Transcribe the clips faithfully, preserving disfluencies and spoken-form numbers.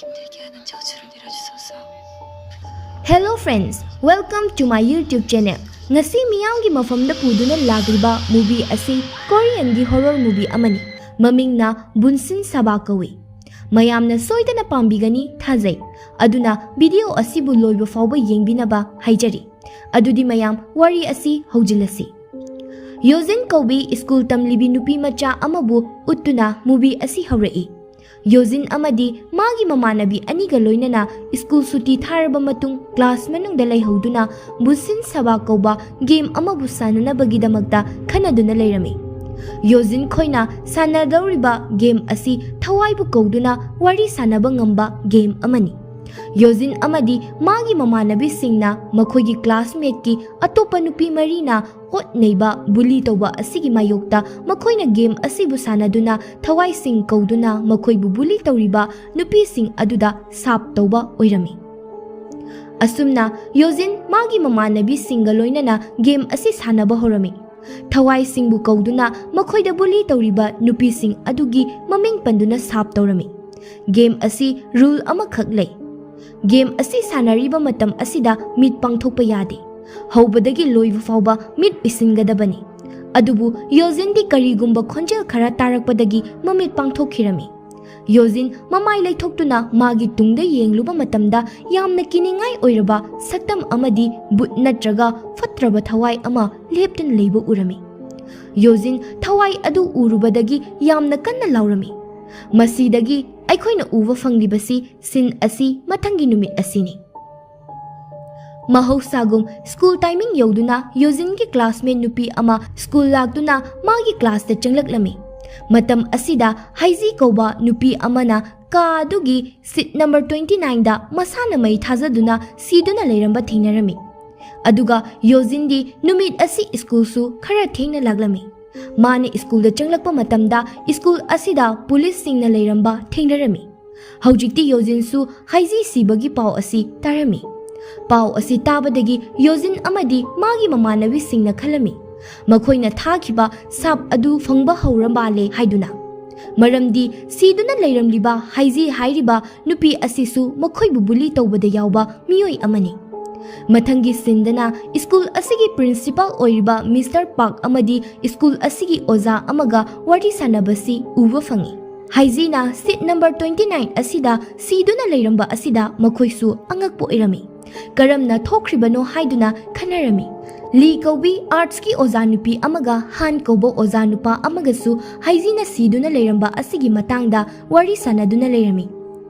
내 곁에 곁을 내려주소서. Hello friends, welcome to my YouTube channel. ꯉꯁꯤ ꯃꯤꯌꯥꯝꯒꯤ ꯃꯐꯝꯗ ꯄꯨꯗꯨꯅ ꯂꯥꯛꯂꯤꯕ movie ꯑꯁꯤ Koreanꯒꯤ horror movie ꯑꯃꯅꯤ꯫ ꯃꯃꯤꯡꯅ ꯕꯨꯟꯁꯤꯟ ꯁꯕꯥ ꯀꯧꯏ꯫ ꯃꯌꯥꯝꯅ ꯁꯣꯏꯗꯅ ꯄꯥꯝꯕꯤꯒꯅꯤ ꯊꯥꯖꯩ꯫ ꯑꯗꯨꯅ video ꯑꯁꯤꯕꯨ ꯂꯣꯏꯕ ꯐꯥꯎꯕ ꯌꯦꯡꯕꯤꯅꯕ ꯍꯥꯏꯖꯔꯤ꯫ ꯑꯗꯨꯗꯤ ꯃꯌꯥꯝ ꯋꯥꯔꯤ ꯑꯁꯤ ꯍꯧꯖꯤꯜꯂꯁꯤ꯫ ꯌꯣꯖꯤꯟ ꯀꯧꯕꯤ ꯁ꯭ꯀꯨꯜ ꯇꯝꯂꯤꯕꯤ ꯅꯨꯄꯤ ꯃꯆꯥ ꯑꯃꯕꯨ ꯎꯠꯇꯨꯅ movie ꯑꯁꯤ ꯍꯧꯔꯛꯏ꯫ ꯌꯣꯖꯤꯟ ꯑꯃꯗꯤ ꯃꯥꯒꯤ ꯃꯃꯥꯟꯅꯕꯤ ꯑꯅꯤꯒ ꯂꯣꯏꯅꯅ ꯁ꯭ꯀꯨꯜ ꯁꯨꯇꯤ ꯊꯥꯔꯕ ꯃꯇꯨꯡ class ꯃꯅꯨꯡꯗ ꯂꯩꯍꯧꯗꯨꯅ ꯕꯨꯁꯤꯟ ꯁꯕꯥ ꯀꯧꯕ game ꯑꯃꯕꯨ ꯁꯥꯟꯅꯅꯕꯒꯤꯗꯃꯛꯇ ꯈꯟꯅꯗꯨꯅ ꯂꯩꯔꯝꯃꯤ꯫ ꯌꯣꯖꯤꯟ ꯈꯣꯏꯅ ꯁꯥꯟꯅꯗꯧꯔꯤꯕ game ꯑꯁꯤ ꯊꯋꯥꯏꯕꯨ ꯀꯧꯗꯨꯅ ꯋꯥꯔꯤ ꯁꯥꯟꯅꯕ ꯉꯝꯕ game ꯑꯃꯅꯤ꯫ ꯌꯣꯖꯤꯟ ꯑꯃꯗꯤ ꯃꯥꯒꯤ ꯃꯃꯥꯟꯅꯕꯤꯁꯤꯡꯅ ꯃꯈꯣꯏꯒꯤ classmateꯀꯤ ꯑꯇꯣꯞꯄ ꯅꯨꯄꯤ ꯃꯔꯤꯅ ꯍꯣꯠ ꯅꯩꯕ, bully ꯇꯧꯕ ꯑꯁꯤꯒꯤ ꯃꯥꯌꯣꯛꯇ ꯃꯈꯣꯏꯅ game ꯑꯁꯤꯕꯨ ꯁꯥꯟꯅꯗꯨꯅ ꯊꯋꯥꯏꯁꯤꯡ ꯀꯧꯗꯨꯅ ꯃꯈꯣꯏꯕꯨ bully ꯇꯧꯔꯤꯕ ꯅꯨꯄꯤꯁꯤꯡ ꯑꯗꯨꯗ ꯁꯥꯞ ꯇꯧꯕ ꯑꯣꯏꯔꯝꯃꯤ꯫ ꯑꯁꯨꯝꯅ ꯌꯣꯖꯤꯟ ꯃꯥꯒꯤ ꯃꯃꯥꯟꯅꯕꯤꯁꯤꯡꯒ ꯂꯣꯏꯅꯅ game ꯑꯁꯤ ꯁꯥꯟꯅꯕ ꯍꯧꯔꯝꯃꯤ꯫ ꯊꯋꯥꯏꯁꯤꯡꯕꯨ ꯀꯧꯗꯨꯅ ꯃꯈꯣꯏꯗ bully ꯇꯧꯔꯤꯕ ꯅꯨꯄꯤꯁꯤꯡ ꯑꯗꯨꯒꯤ ꯃꯃꯤꯡ ꯄꯟꯗꯨꯅ ꯁꯥꯞ ꯇꯧꯔꯝꯃꯤ꯫ Game ꯑꯁꯤ rule ꯑꯃꯈꯛ ꯂꯩ꯫ Game ꯑꯁꯤ ꯁꯥꯟꯅꯔꯤꯕ ꯃꯇꯝ ꯑꯁꯤꯗ ꯃꯤꯠ ꯄꯥꯡꯊꯣꯛꯄ ꯌꯥꯗꯦ꯫ ꯍꯧꯕꯗꯒꯤ ꯂꯣꯏꯕ ꯐꯥꯎꯕ ꯃꯤꯠ ꯎꯏꯁꯤꯟꯒꯗꯕꯅꯤ꯫ ꯑꯗꯨꯕꯨ ꯌꯣꯖꯤꯟꯗꯤ ꯀꯔꯤꯒꯨꯝꯕ ꯈꯣꯟꯖꯦꯜ ꯈꯔ ꯇꯥꯔꯛꯄꯗꯒꯤ ꯃꯃꯤꯠ ꯄꯥꯡꯊꯣꯛꯈꯤꯔꯝꯃꯤ꯫ ꯌꯣꯖꯤꯟ ꯃꯃꯥꯏ ꯂꯩꯊꯣꯛꯇꯨꯅ ꯃꯥꯒꯤ ꯇꯨꯡꯗ ꯌꯦꯡꯂꯨꯕ ꯃꯇꯝꯗ ꯌꯥꯝꯅ ꯀꯤꯅꯤꯡꯉꯥꯏ ꯑꯣꯏꯔꯕ ꯁꯛꯇꯝ ꯑꯃꯗꯤ ꯕꯨꯠ ꯅꯠꯇ꯭ꯔꯒ ꯐꯠꯇ꯭ꯔꯕ ꯊꯋꯥꯏ ꯑꯃ ꯂꯦꯞꯇꯨꯅ ꯂꯩꯕ ꯎꯔꯝꯃꯤ꯫ ꯌꯣꯖꯤꯟ ꯊꯋꯥꯏ ꯑꯗꯨ ꯎꯔꯨꯕꯗꯒꯤ ꯌꯥꯝꯅ ꯀꯟꯅ ꯂꯥꯎꯔꯝꯃꯤ꯫ ꯃꯁꯤꯗꯒꯤ ꯑꯩꯈꯣꯏꯅ ꯎꯕ ꯐꯪꯂꯤꯕꯁꯤ scene ꯑꯁꯤ ꯃꯊꯪꯒꯤ ꯅꯨꯃꯤꯠ ꯑꯁꯤꯅꯤ꯫ ꯃꯍꯧꯁꯥꯒꯨꯝ ꯁ꯭ꯀꯨꯜ timing ꯌꯧꯗꯨꯅ ꯌꯣꯖꯤꯟꯒꯤ classmate ꯅꯨꯄꯤ ꯑꯃ ꯁ꯭ꯀꯨꯜ ꯂꯥꯛꯇꯨꯅ ꯃꯥꯒꯤ classꯇ ꯆꯪꯂꯛꯂꯝꯃꯤ꯫ ꯃꯇꯝ ꯑꯁꯤꯗ ꯍꯥꯏꯖꯤ ꯀꯧꯕ ꯅꯨꯄꯤ ꯑꯃꯅ ꯀꯥ ꯑꯗꯨꯒꯤ seat number twenty nineꯗ ꯃꯁꯥꯅ ꯃꯩ ꯊꯥꯖꯗꯨꯅ ꯁꯤꯗꯨꯅ ꯂꯩꯔꯝꯕ ꯊꯦꯡꯅꯔꯝꯃꯤ꯫ ꯑꯗꯨꯒ ꯌꯣꯖꯤꯟꯗꯤ ꯅꯨꯃꯤꯠ ꯑꯁꯤ ꯁ꯭ꯀꯨꯜꯁꯨ ꯈꯔ ꯊꯦꯡꯅ ꯂꯥꯛꯂꯝꯃꯤ꯫ ꯃꯥꯅ ꯁ꯭ꯀꯨꯜꯗ ꯆꯪꯂꯛꯄ ꯃꯇꯝꯗ ꯁ꯭ꯀꯨꯜ ꯑꯁꯤꯗ ꯄꯨꯂꯤꯁꯁꯤꯡꯅ ꯂꯩꯔꯝꯕ ꯊꯦꯡꯅꯔꯝꯃꯤ꯫ ꯍꯧꯖꯤꯛꯇꯤ ꯌꯣꯖꯤꯟꯁꯨ ꯍꯥꯏꯖꯤ ꯁꯤꯕꯒꯤ ꯄꯥꯎ ꯑꯁꯤ ꯇꯥꯔꯝꯃꯤ꯫ ꯄꯥꯎ ꯑꯁꯤ ꯇꯥꯕꯗꯒꯤ ꯌꯣꯖꯤꯟ ꯑꯃꯗꯤ ꯃꯥꯒꯤ ꯃꯃꯥꯟꯅꯕꯤꯁꯤꯡꯅ ꯈꯜꯂꯝꯃꯤ, ꯃꯈꯣꯏꯅ ꯊꯥꯈꯤꯕ ꯁꯥꯞ ꯑꯗꯨ ꯐꯪꯕ ꯍꯧꯔ ꯃꯥꯜꯂꯦ ꯍꯥꯏꯗꯨꯅ꯫ ꯃꯔꯝꯗꯤ ꯁꯤꯗꯨꯅ ꯂꯩꯔꯝꯂꯤꯕ ꯍꯥꯏꯖꯤ ꯍꯥꯏꯔꯤꯕ ꯅꯨꯄꯤ ꯑꯁꯤꯁꯨ ꯃꯈꯣꯏꯕꯨ ꯕꯨꯂꯤ ꯇꯧꯕꯗ ꯌꯥꯎꯕ ꯃꯤꯑꯣꯏ ꯑꯃꯅꯤ꯫ ꯃꯊꯪꯒꯤ ꯁꯤꯟꯗꯅ ꯁ꯭ꯀꯨꯜ ꯑꯁꯤꯒꯤ ꯄ꯭ꯔꯤꯟꯁꯤꯄꯥꯜ ꯑꯣꯏꯔꯤꯕ ꯃꯤꯁꯇꯔ ꯄꯥꯛ ꯑꯃꯗꯤ ꯁ꯭ꯀꯨꯜ ꯑꯁꯤꯒꯤ ꯑꯣꯖꯥ ꯑꯃꯒ ꯋꯥꯔꯤ ꯁꯥꯟꯅꯕꯁꯤ ꯎꯕ ꯐꯪꯏ꯫ ꯍꯥꯏꯖꯤꯅ ꯁꯤꯠ ꯅꯝꯕꯔ ꯇ꯭ꯋꯦꯟꯇꯤ ꯅꯥꯏꯟ ꯑꯁꯤꯗ ꯁꯤꯗꯨꯅ ꯂꯩꯔꯝꯕ ꯑꯁꯤꯗ ꯃꯈꯣꯏꯁꯨ ꯑꯉꯛꯄ ꯑꯣꯏꯔꯝꯃꯤ꯫ ꯀꯔꯝꯅ ꯊꯣꯛꯈ꯭ꯔꯤꯕꯅꯣ ꯍꯥꯏꯗꯨꯅ ꯈꯟꯅꯔꯝꯃꯤ꯫ ꯂꯤ ꯀꯧꯕꯤ ꯑꯥꯔꯠꯁꯀꯤ ꯑꯣꯖꯥ ꯅꯨꯄꯤ ꯑꯃꯒ ꯍꯥꯟ ꯀꯧꯕ ꯑꯣꯖꯥ ꯅꯨꯄꯥ ꯑꯃꯒꯁꯨ ꯍꯥꯏꯖꯤꯅ ꯁꯤꯗꯨꯅ ꯂꯩꯔꯝꯕ ꯑꯁꯤꯒꯤ ꯃꯇꯥꯡꯗ ꯋꯥꯔꯤ ꯁꯥꯟꯅꯗꯨꯅ ꯂꯩꯔꯝꯃꯤ꯫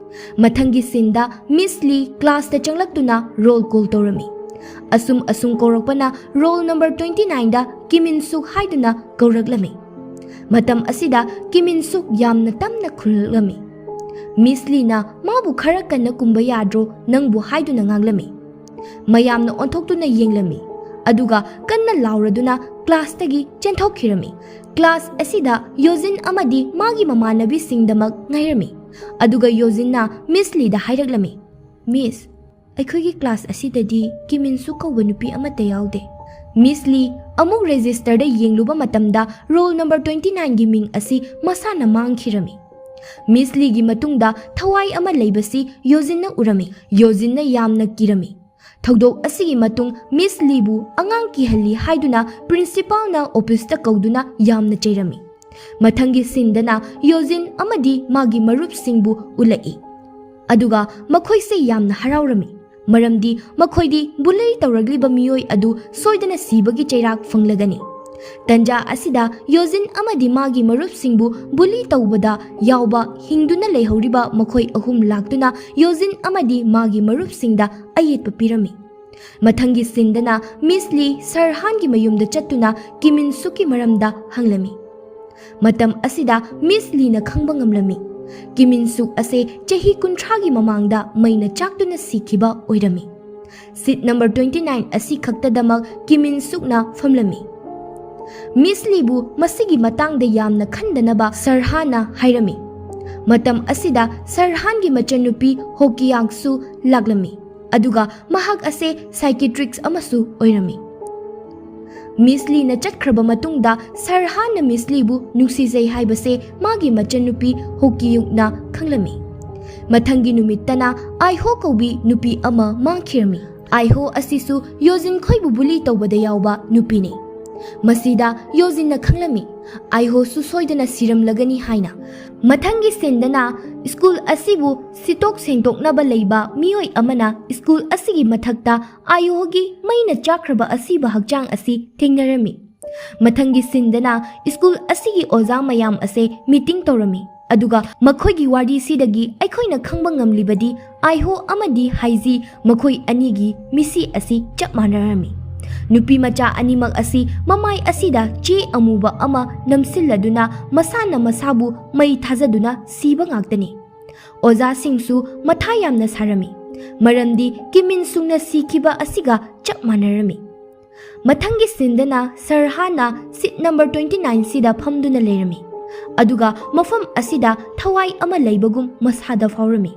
ꯃꯊꯪꯒꯤ ꯁꯤꯟꯗ ꯃꯤꯁ ꯂꯤ ꯀ꯭ꯂꯥꯁꯇ ꯆꯪꯂꯛꯇꯨꯅ ꯔꯣꯜ ꯀꯣꯜ ꯇꯧꯔꯝꯃꯤ꯫ ꯑꯁꯨꯝ ꯑꯁꯨꯝ ꯀꯧꯔꯛꯄꯅ ꯔꯣꯜ ꯅꯝꯕꯔ ꯇ꯭ꯋꯦꯟꯇꯤ ꯅꯥꯏꯟꯗ ꯀꯤꯃꯤꯟ ꯁꯨꯛ ꯍꯥꯏꯗꯨꯅ ꯀꯧꯔꯛꯂꯝꯃꯤ꯫ ꯃꯇꯝ ꯑꯁꯤꯗ ꯀꯤꯃꯤꯟ ꯁꯨꯛ ꯌꯥꯝꯅ ꯇꯝꯅ ꯈꯨꯝꯂꯛꯂꯝꯃꯤ꯫ ꯃꯤꯁ ꯂꯤꯅ ꯃꯥꯕꯨ ꯈꯔ ꯀꯟꯅ ꯀꯨꯝꯕ ꯌꯥꯗ꯭ꯔꯣ ꯅꯪꯕꯨ ꯍꯥꯏꯗꯨꯅ ꯉꯥꯡꯂꯝꯃꯤ꯫ ꯃꯌꯥꯝꯅ ꯑꯣꯟꯊꯣꯛꯇꯨꯅ ꯌꯦꯡꯂꯝꯃꯤ꯫ ꯑꯗꯨꯒ ꯀꯟꯅ ꯂꯥꯎꯔꯗꯨꯅ ꯀ꯭ꯂꯥꯁꯇꯒꯤ ꯆꯦꯟꯊꯣꯛꯈꯤꯔꯝꯃꯤ꯫ ꯀ꯭ꯂꯥꯁ ꯑꯁꯤꯗ ꯌꯣꯖꯤꯟ ꯑꯃꯗꯤ ꯃꯥꯒꯤ ꯃꯃꯥꯟꯅꯕꯤꯁꯤꯡꯗꯃꯛ ꯉꯥꯏꯔꯝꯃꯤ꯫ ꯑꯗꯨꯒ ꯌꯣꯖꯤꯟꯅ ꯃꯤꯁ ꯂꯤꯗ ꯍꯥꯏꯔꯛꯂꯝꯃꯤ, "ꯃꯤꯁ, ꯑꯩꯈꯣꯏꯒꯤ ꯀ꯭ꯂꯥꯁ ꯑꯁꯤꯗꯗꯤ ꯀꯤꯃꯤꯟ ꯁꯨꯛ ꯀꯧꯕ ꯅꯨꯄꯤ ꯑꯃꯠꯇ ꯌꯥꯎꯗꯦ꯫" ꯃꯤꯁ ꯂꯤ ꯑꯃꯨꯛ ꯔꯦꯖꯤꯁꯇꯔꯗ ꯌꯦꯡꯂꯨꯕ ꯃꯇꯝꯗ ꯔꯣꯜ ꯅꯝꯕꯔ ꯇ꯭ꯋꯦꯟꯇꯤ ꯅꯥꯏꯟꯒꯤ ꯃꯤꯡ ꯑꯁꯤ ꯃꯁꯥꯅ ꯃꯥꯡꯈꯤꯔꯝꯃꯤ꯫ ꯃꯤꯁ ꯂꯤꯒꯤ ꯃꯇꯨꯡꯗ ꯊꯋꯥꯏ ꯑꯃ ꯂꯩꯕꯁꯤ ꯌꯣꯖꯤꯟꯅ ꯎꯔꯝꯃꯤ꯫ ꯌꯣꯖꯤꯟꯅ ꯌꯥꯝꯅ ꯀꯤꯔꯝꯃꯤ꯫ ꯊꯧꯗꯣꯛ ꯑꯁꯤꯒꯤ ꯃꯇꯨꯡ ꯃꯤꯁ ꯂꯤꯕꯨ ꯑꯉꯥꯡ ꯀꯤꯍꯜꯂꯤ ꯍꯥꯏꯗꯨꯅ ꯄ꯭ꯔꯤꯟꯁꯤꯄꯥꯜꯅ ꯑꯣꯐꯤꯁꯇ ꯀꯧꯗꯨꯅ ꯌꯥꯝꯅ ꯆꯩꯔꯝꯃꯤ꯫ ꯃꯊꯪꯒꯤ ꯁꯤꯟꯗꯅ ꯌꯣꯖꯤꯟ ꯑꯃꯗꯤ ꯃꯥꯒꯤ ꯃꯔꯨꯞꯁꯤꯡꯕꯨ ꯎꯠꯂꯛꯏ꯫ ꯑꯗꯨꯒ ꯃꯈꯣꯏꯁꯦ ꯌꯥꯝꯅ ꯍꯔꯥꯎꯔꯝꯃꯤ, ꯃꯔꯝꯗꯤ ꯃꯈꯣꯏꯗꯤ ꯕꯨꯂꯤ ꯇꯧꯔꯛꯂꯤꯕ ꯃꯤꯑꯣꯏ ꯑꯗꯨ ꯁꯣꯏꯗꯅ ꯁꯤꯕꯒꯤ ꯆꯩꯔꯥꯛ ꯐꯪꯂꯒꯅꯤ꯫ ꯇꯟꯖꯥ ꯑꯁꯤꯗ ꯌꯣꯖꯤꯟ ꯑꯃꯗꯤ ꯃꯥꯒꯤ ꯃꯔꯨꯞꯁꯤꯡꯕꯨ ꯕꯨꯂꯤ ꯇꯧꯕꯗ ꯌꯥꯎꯕ ꯍꯤꯡꯗꯨꯅ ꯂꯩꯍꯧꯔꯤꯕ ꯃꯈꯣꯏ ꯑꯍꯨꯝ ꯂꯥꯛꯇꯨꯅ ꯌꯣꯖꯤꯟ ꯑꯃꯗꯤ ꯃꯥꯒꯤ ꯃꯔꯨꯞꯁꯤꯡꯗ ꯑꯌꯦꯠꯄ ꯄꯤꯔꯝꯃꯤ꯫ ꯃꯊꯪꯒꯤ ꯁꯤꯟꯗꯅ ꯃꯤꯁ ꯂꯤ ꯁꯔ ꯍꯥꯟꯒꯤ ꯃꯌꯨꯝꯗ ꯆꯠꯇꯨꯅ ꯀꯤꯃꯤꯟ ꯁꯨꯛꯀꯤ ꯃꯔꯝꯗ ꯍꯪꯂꯝꯃꯤ꯫ ꯃꯇꯝ ꯑꯁꯤꯗ ꯃꯤꯁ ꯂꯤꯅ ꯈꯪꯕ ꯉꯝꯂꯝꯃꯤ, ꯀꯤꯃꯤꯟ ꯁꯨꯛ ꯑꯁꯦ ꯆꯍꯤ ꯀꯨꯟꯊ꯭ꯔꯥꯒꯤ ꯃꯃꯥꯡꯗ ꯃꯩꯅ ꯆꯥꯛꯇꯨꯅ ꯁꯤꯈꯤꯕ ꯑꯣꯏꯔꯝꯃꯤ꯫ ꯁꯤꯠ ꯅꯝꯕꯔ ꯇ꯭ꯋꯦꯟꯇꯤ ꯅꯥꯏꯟ ꯑꯁꯤ ꯈꯛꯇꯗꯃꯛ ꯀꯤꯃꯤꯟ ꯁꯨꯛꯅ ꯐꯝꯂꯝꯃꯤ꯫ ꯃꯤꯁ ꯂꯤꯕꯨ ꯃꯁꯤꯒꯤ ꯃꯇꯥꯡꯗ ꯌꯥꯝꯅ ꯈꯟꯗꯅꯕ ꯁꯔ ꯍꯥꯟꯅ ꯍꯥꯏꯔꯝꯃꯤ꯫ ꯃꯇꯝ ꯑꯁꯤꯗ ꯁꯔ ꯍꯥꯟꯒꯤ ꯃꯆꯟꯅꯨꯄꯤ ꯍꯣꯀꯤꯌꯥꯡꯁꯨ ꯂꯥꯛꯂꯝꯃꯤ, ꯑꯗꯨꯒ ꯃꯍꯥꯛ ꯑꯁꯦ ꯁꯥꯏꯀꯤꯇ꯭ꯔꯤꯛꯁ ꯑꯃꯁꯨ ꯑꯣꯏꯔꯝꯃꯤ꯫ ꯃꯤꯁ ꯂꯤꯅ ꯆꯠꯈ꯭ꯔꯕ ꯃꯇꯨꯡꯗ ꯁꯔ ꯍꯥꯟꯅ ꯃꯤꯁ ꯂꯤꯕꯨ ꯅꯨꯡꯁꯤꯖꯩ ꯍꯥꯏꯕꯁꯦ ꯃꯥꯒꯤ ꯃꯆꯟꯅꯨꯄꯤ ꯍꯣꯀꯤꯌꯨꯛꯅ ꯈꯪꯂꯝꯃꯤ꯫ ꯃꯊꯪꯒꯤ ꯅꯨꯃꯤꯠꯇꯅ ꯑꯥꯏꯍꯣ ꯀꯧꯕꯤ ꯅꯨꯄꯤ ꯑꯃ ꯃꯥꯡꯈꯤꯔꯝꯃꯤ꯫ ꯑꯥꯏꯍꯣ ꯑꯁꯤꯁꯨ ꯌꯣꯖꯤꯟ ꯈꯣꯏꯕꯨ ꯕꯨꯂꯤ ꯇꯧꯕꯗ ꯌꯥꯎꯕ ꯅꯨꯄꯤꯅꯤ꯫ ꯃꯁꯤꯗ ꯌꯣꯖꯤꯟꯅ ꯈꯪꯂꯝꯃꯤ, ꯑꯥꯏꯍꯣꯁꯨ ꯁꯣꯏꯗꯅ ꯁꯤꯔꯝꯂꯒꯅꯤ ꯍꯥꯏꯅ꯫ ꯃꯊꯪꯒꯤ ꯁꯤꯟꯗꯅ ꯁ꯭ꯀꯨꯜ ꯑꯁꯤꯕꯨ ꯁꯤꯠꯇꯣꯛ ꯁꯦꯡꯗꯣꯛꯅꯕ ꯂꯩꯕ ꯃꯤꯑꯣꯏ ꯑꯃꯅ ꯁ꯭ꯀꯨꯜ ꯑꯁꯤꯒꯤ ꯃꯊꯛꯇ ꯑꯥꯏꯍꯣꯒꯤ ꯃꯩꯅ ꯆꯥꯛꯈ꯭ꯔꯕ ꯑꯁꯤꯕ ꯍꯛꯆꯥꯡ ꯑꯁꯤ ꯊꯦꯡꯅꯔꯝꯃꯤ꯫ ꯃꯊꯪꯒꯤ ꯁꯤꯟꯗꯅ ꯁ꯭ꯀꯨꯜ ꯑꯁꯤꯒꯤ ꯑꯣꯖꯥ ꯃꯌꯥꯝ ꯑꯁꯦ ꯃꯤꯇꯤꯡ ꯇꯧꯔꯝꯃꯤ꯫ ꯑꯗꯨꯒ ꯃꯈꯣꯏꯒꯤ ꯋꯥꯔꯤꯁꯤꯗꯒꯤ ꯑꯩꯈꯣꯏꯅ ꯈꯪꯕ ꯉꯝꯂꯤꯕꯗꯤ ꯑꯥꯏꯍꯣ ꯑꯃꯗꯤ ꯍꯥꯏꯖꯤ ꯃꯈꯣꯏ ꯑꯅꯤꯒꯤ ꯃꯤꯁꯤ ꯑꯁꯤ ꯆꯞ ꯃꯥꯟꯅꯔꯝꯃꯤ꯫ ꯅꯨꯄꯤ ꯃꯆꯥ ꯑꯅꯤꯃꯛ ꯑꯁꯤ ꯃꯃꯥꯏ ꯑꯁꯤꯗ ꯆꯦ ꯑꯃꯨꯕ ꯑꯃ ꯅꯝꯁꯤꯜꯂꯗꯨꯅ ꯃꯁꯥꯅ ꯃꯁꯥꯕꯨ ꯃꯩ ꯊꯥꯖꯗꯨꯅ ꯁꯤꯕ ꯉꯥꯛꯇꯅꯤ꯫ ꯑꯣꯖꯥꯁꯤꯡꯁꯨ ꯃꯊꯥ ꯌꯥꯝꯅ ꯁꯥꯔꯝꯃꯤ, ꯃꯔꯝꯗꯤ ꯀꯤꯝ ꯏꯟ ꯁꯨꯡꯅ ꯁꯤꯈꯤꯕ ꯑꯁꯤꯒ ꯆꯞ ꯃꯥꯟꯅꯔꯝꯃꯤ꯫ ꯃꯊꯪꯒꯤ ꯁꯤꯟꯗꯅ ꯁꯔ ꯍꯥꯟꯅ ꯁꯤꯠ ꯅꯝꯕꯔ ꯇ꯭ꯋꯦꯟꯇꯤ ꯅꯥꯏꯟ ꯁꯤꯗ ꯐꯝꯗꯨꯅ ꯂꯩꯔꯝꯃꯤ, ꯑꯗꯨꯒ ꯃꯐꯝ ꯑꯁꯤꯗ ꯊꯋꯥꯏ ꯑꯃ ꯂꯩꯕꯒꯨꯝ ꯃꯁꯥꯗ ꯐꯥꯎꯔꯝꯃꯤ꯫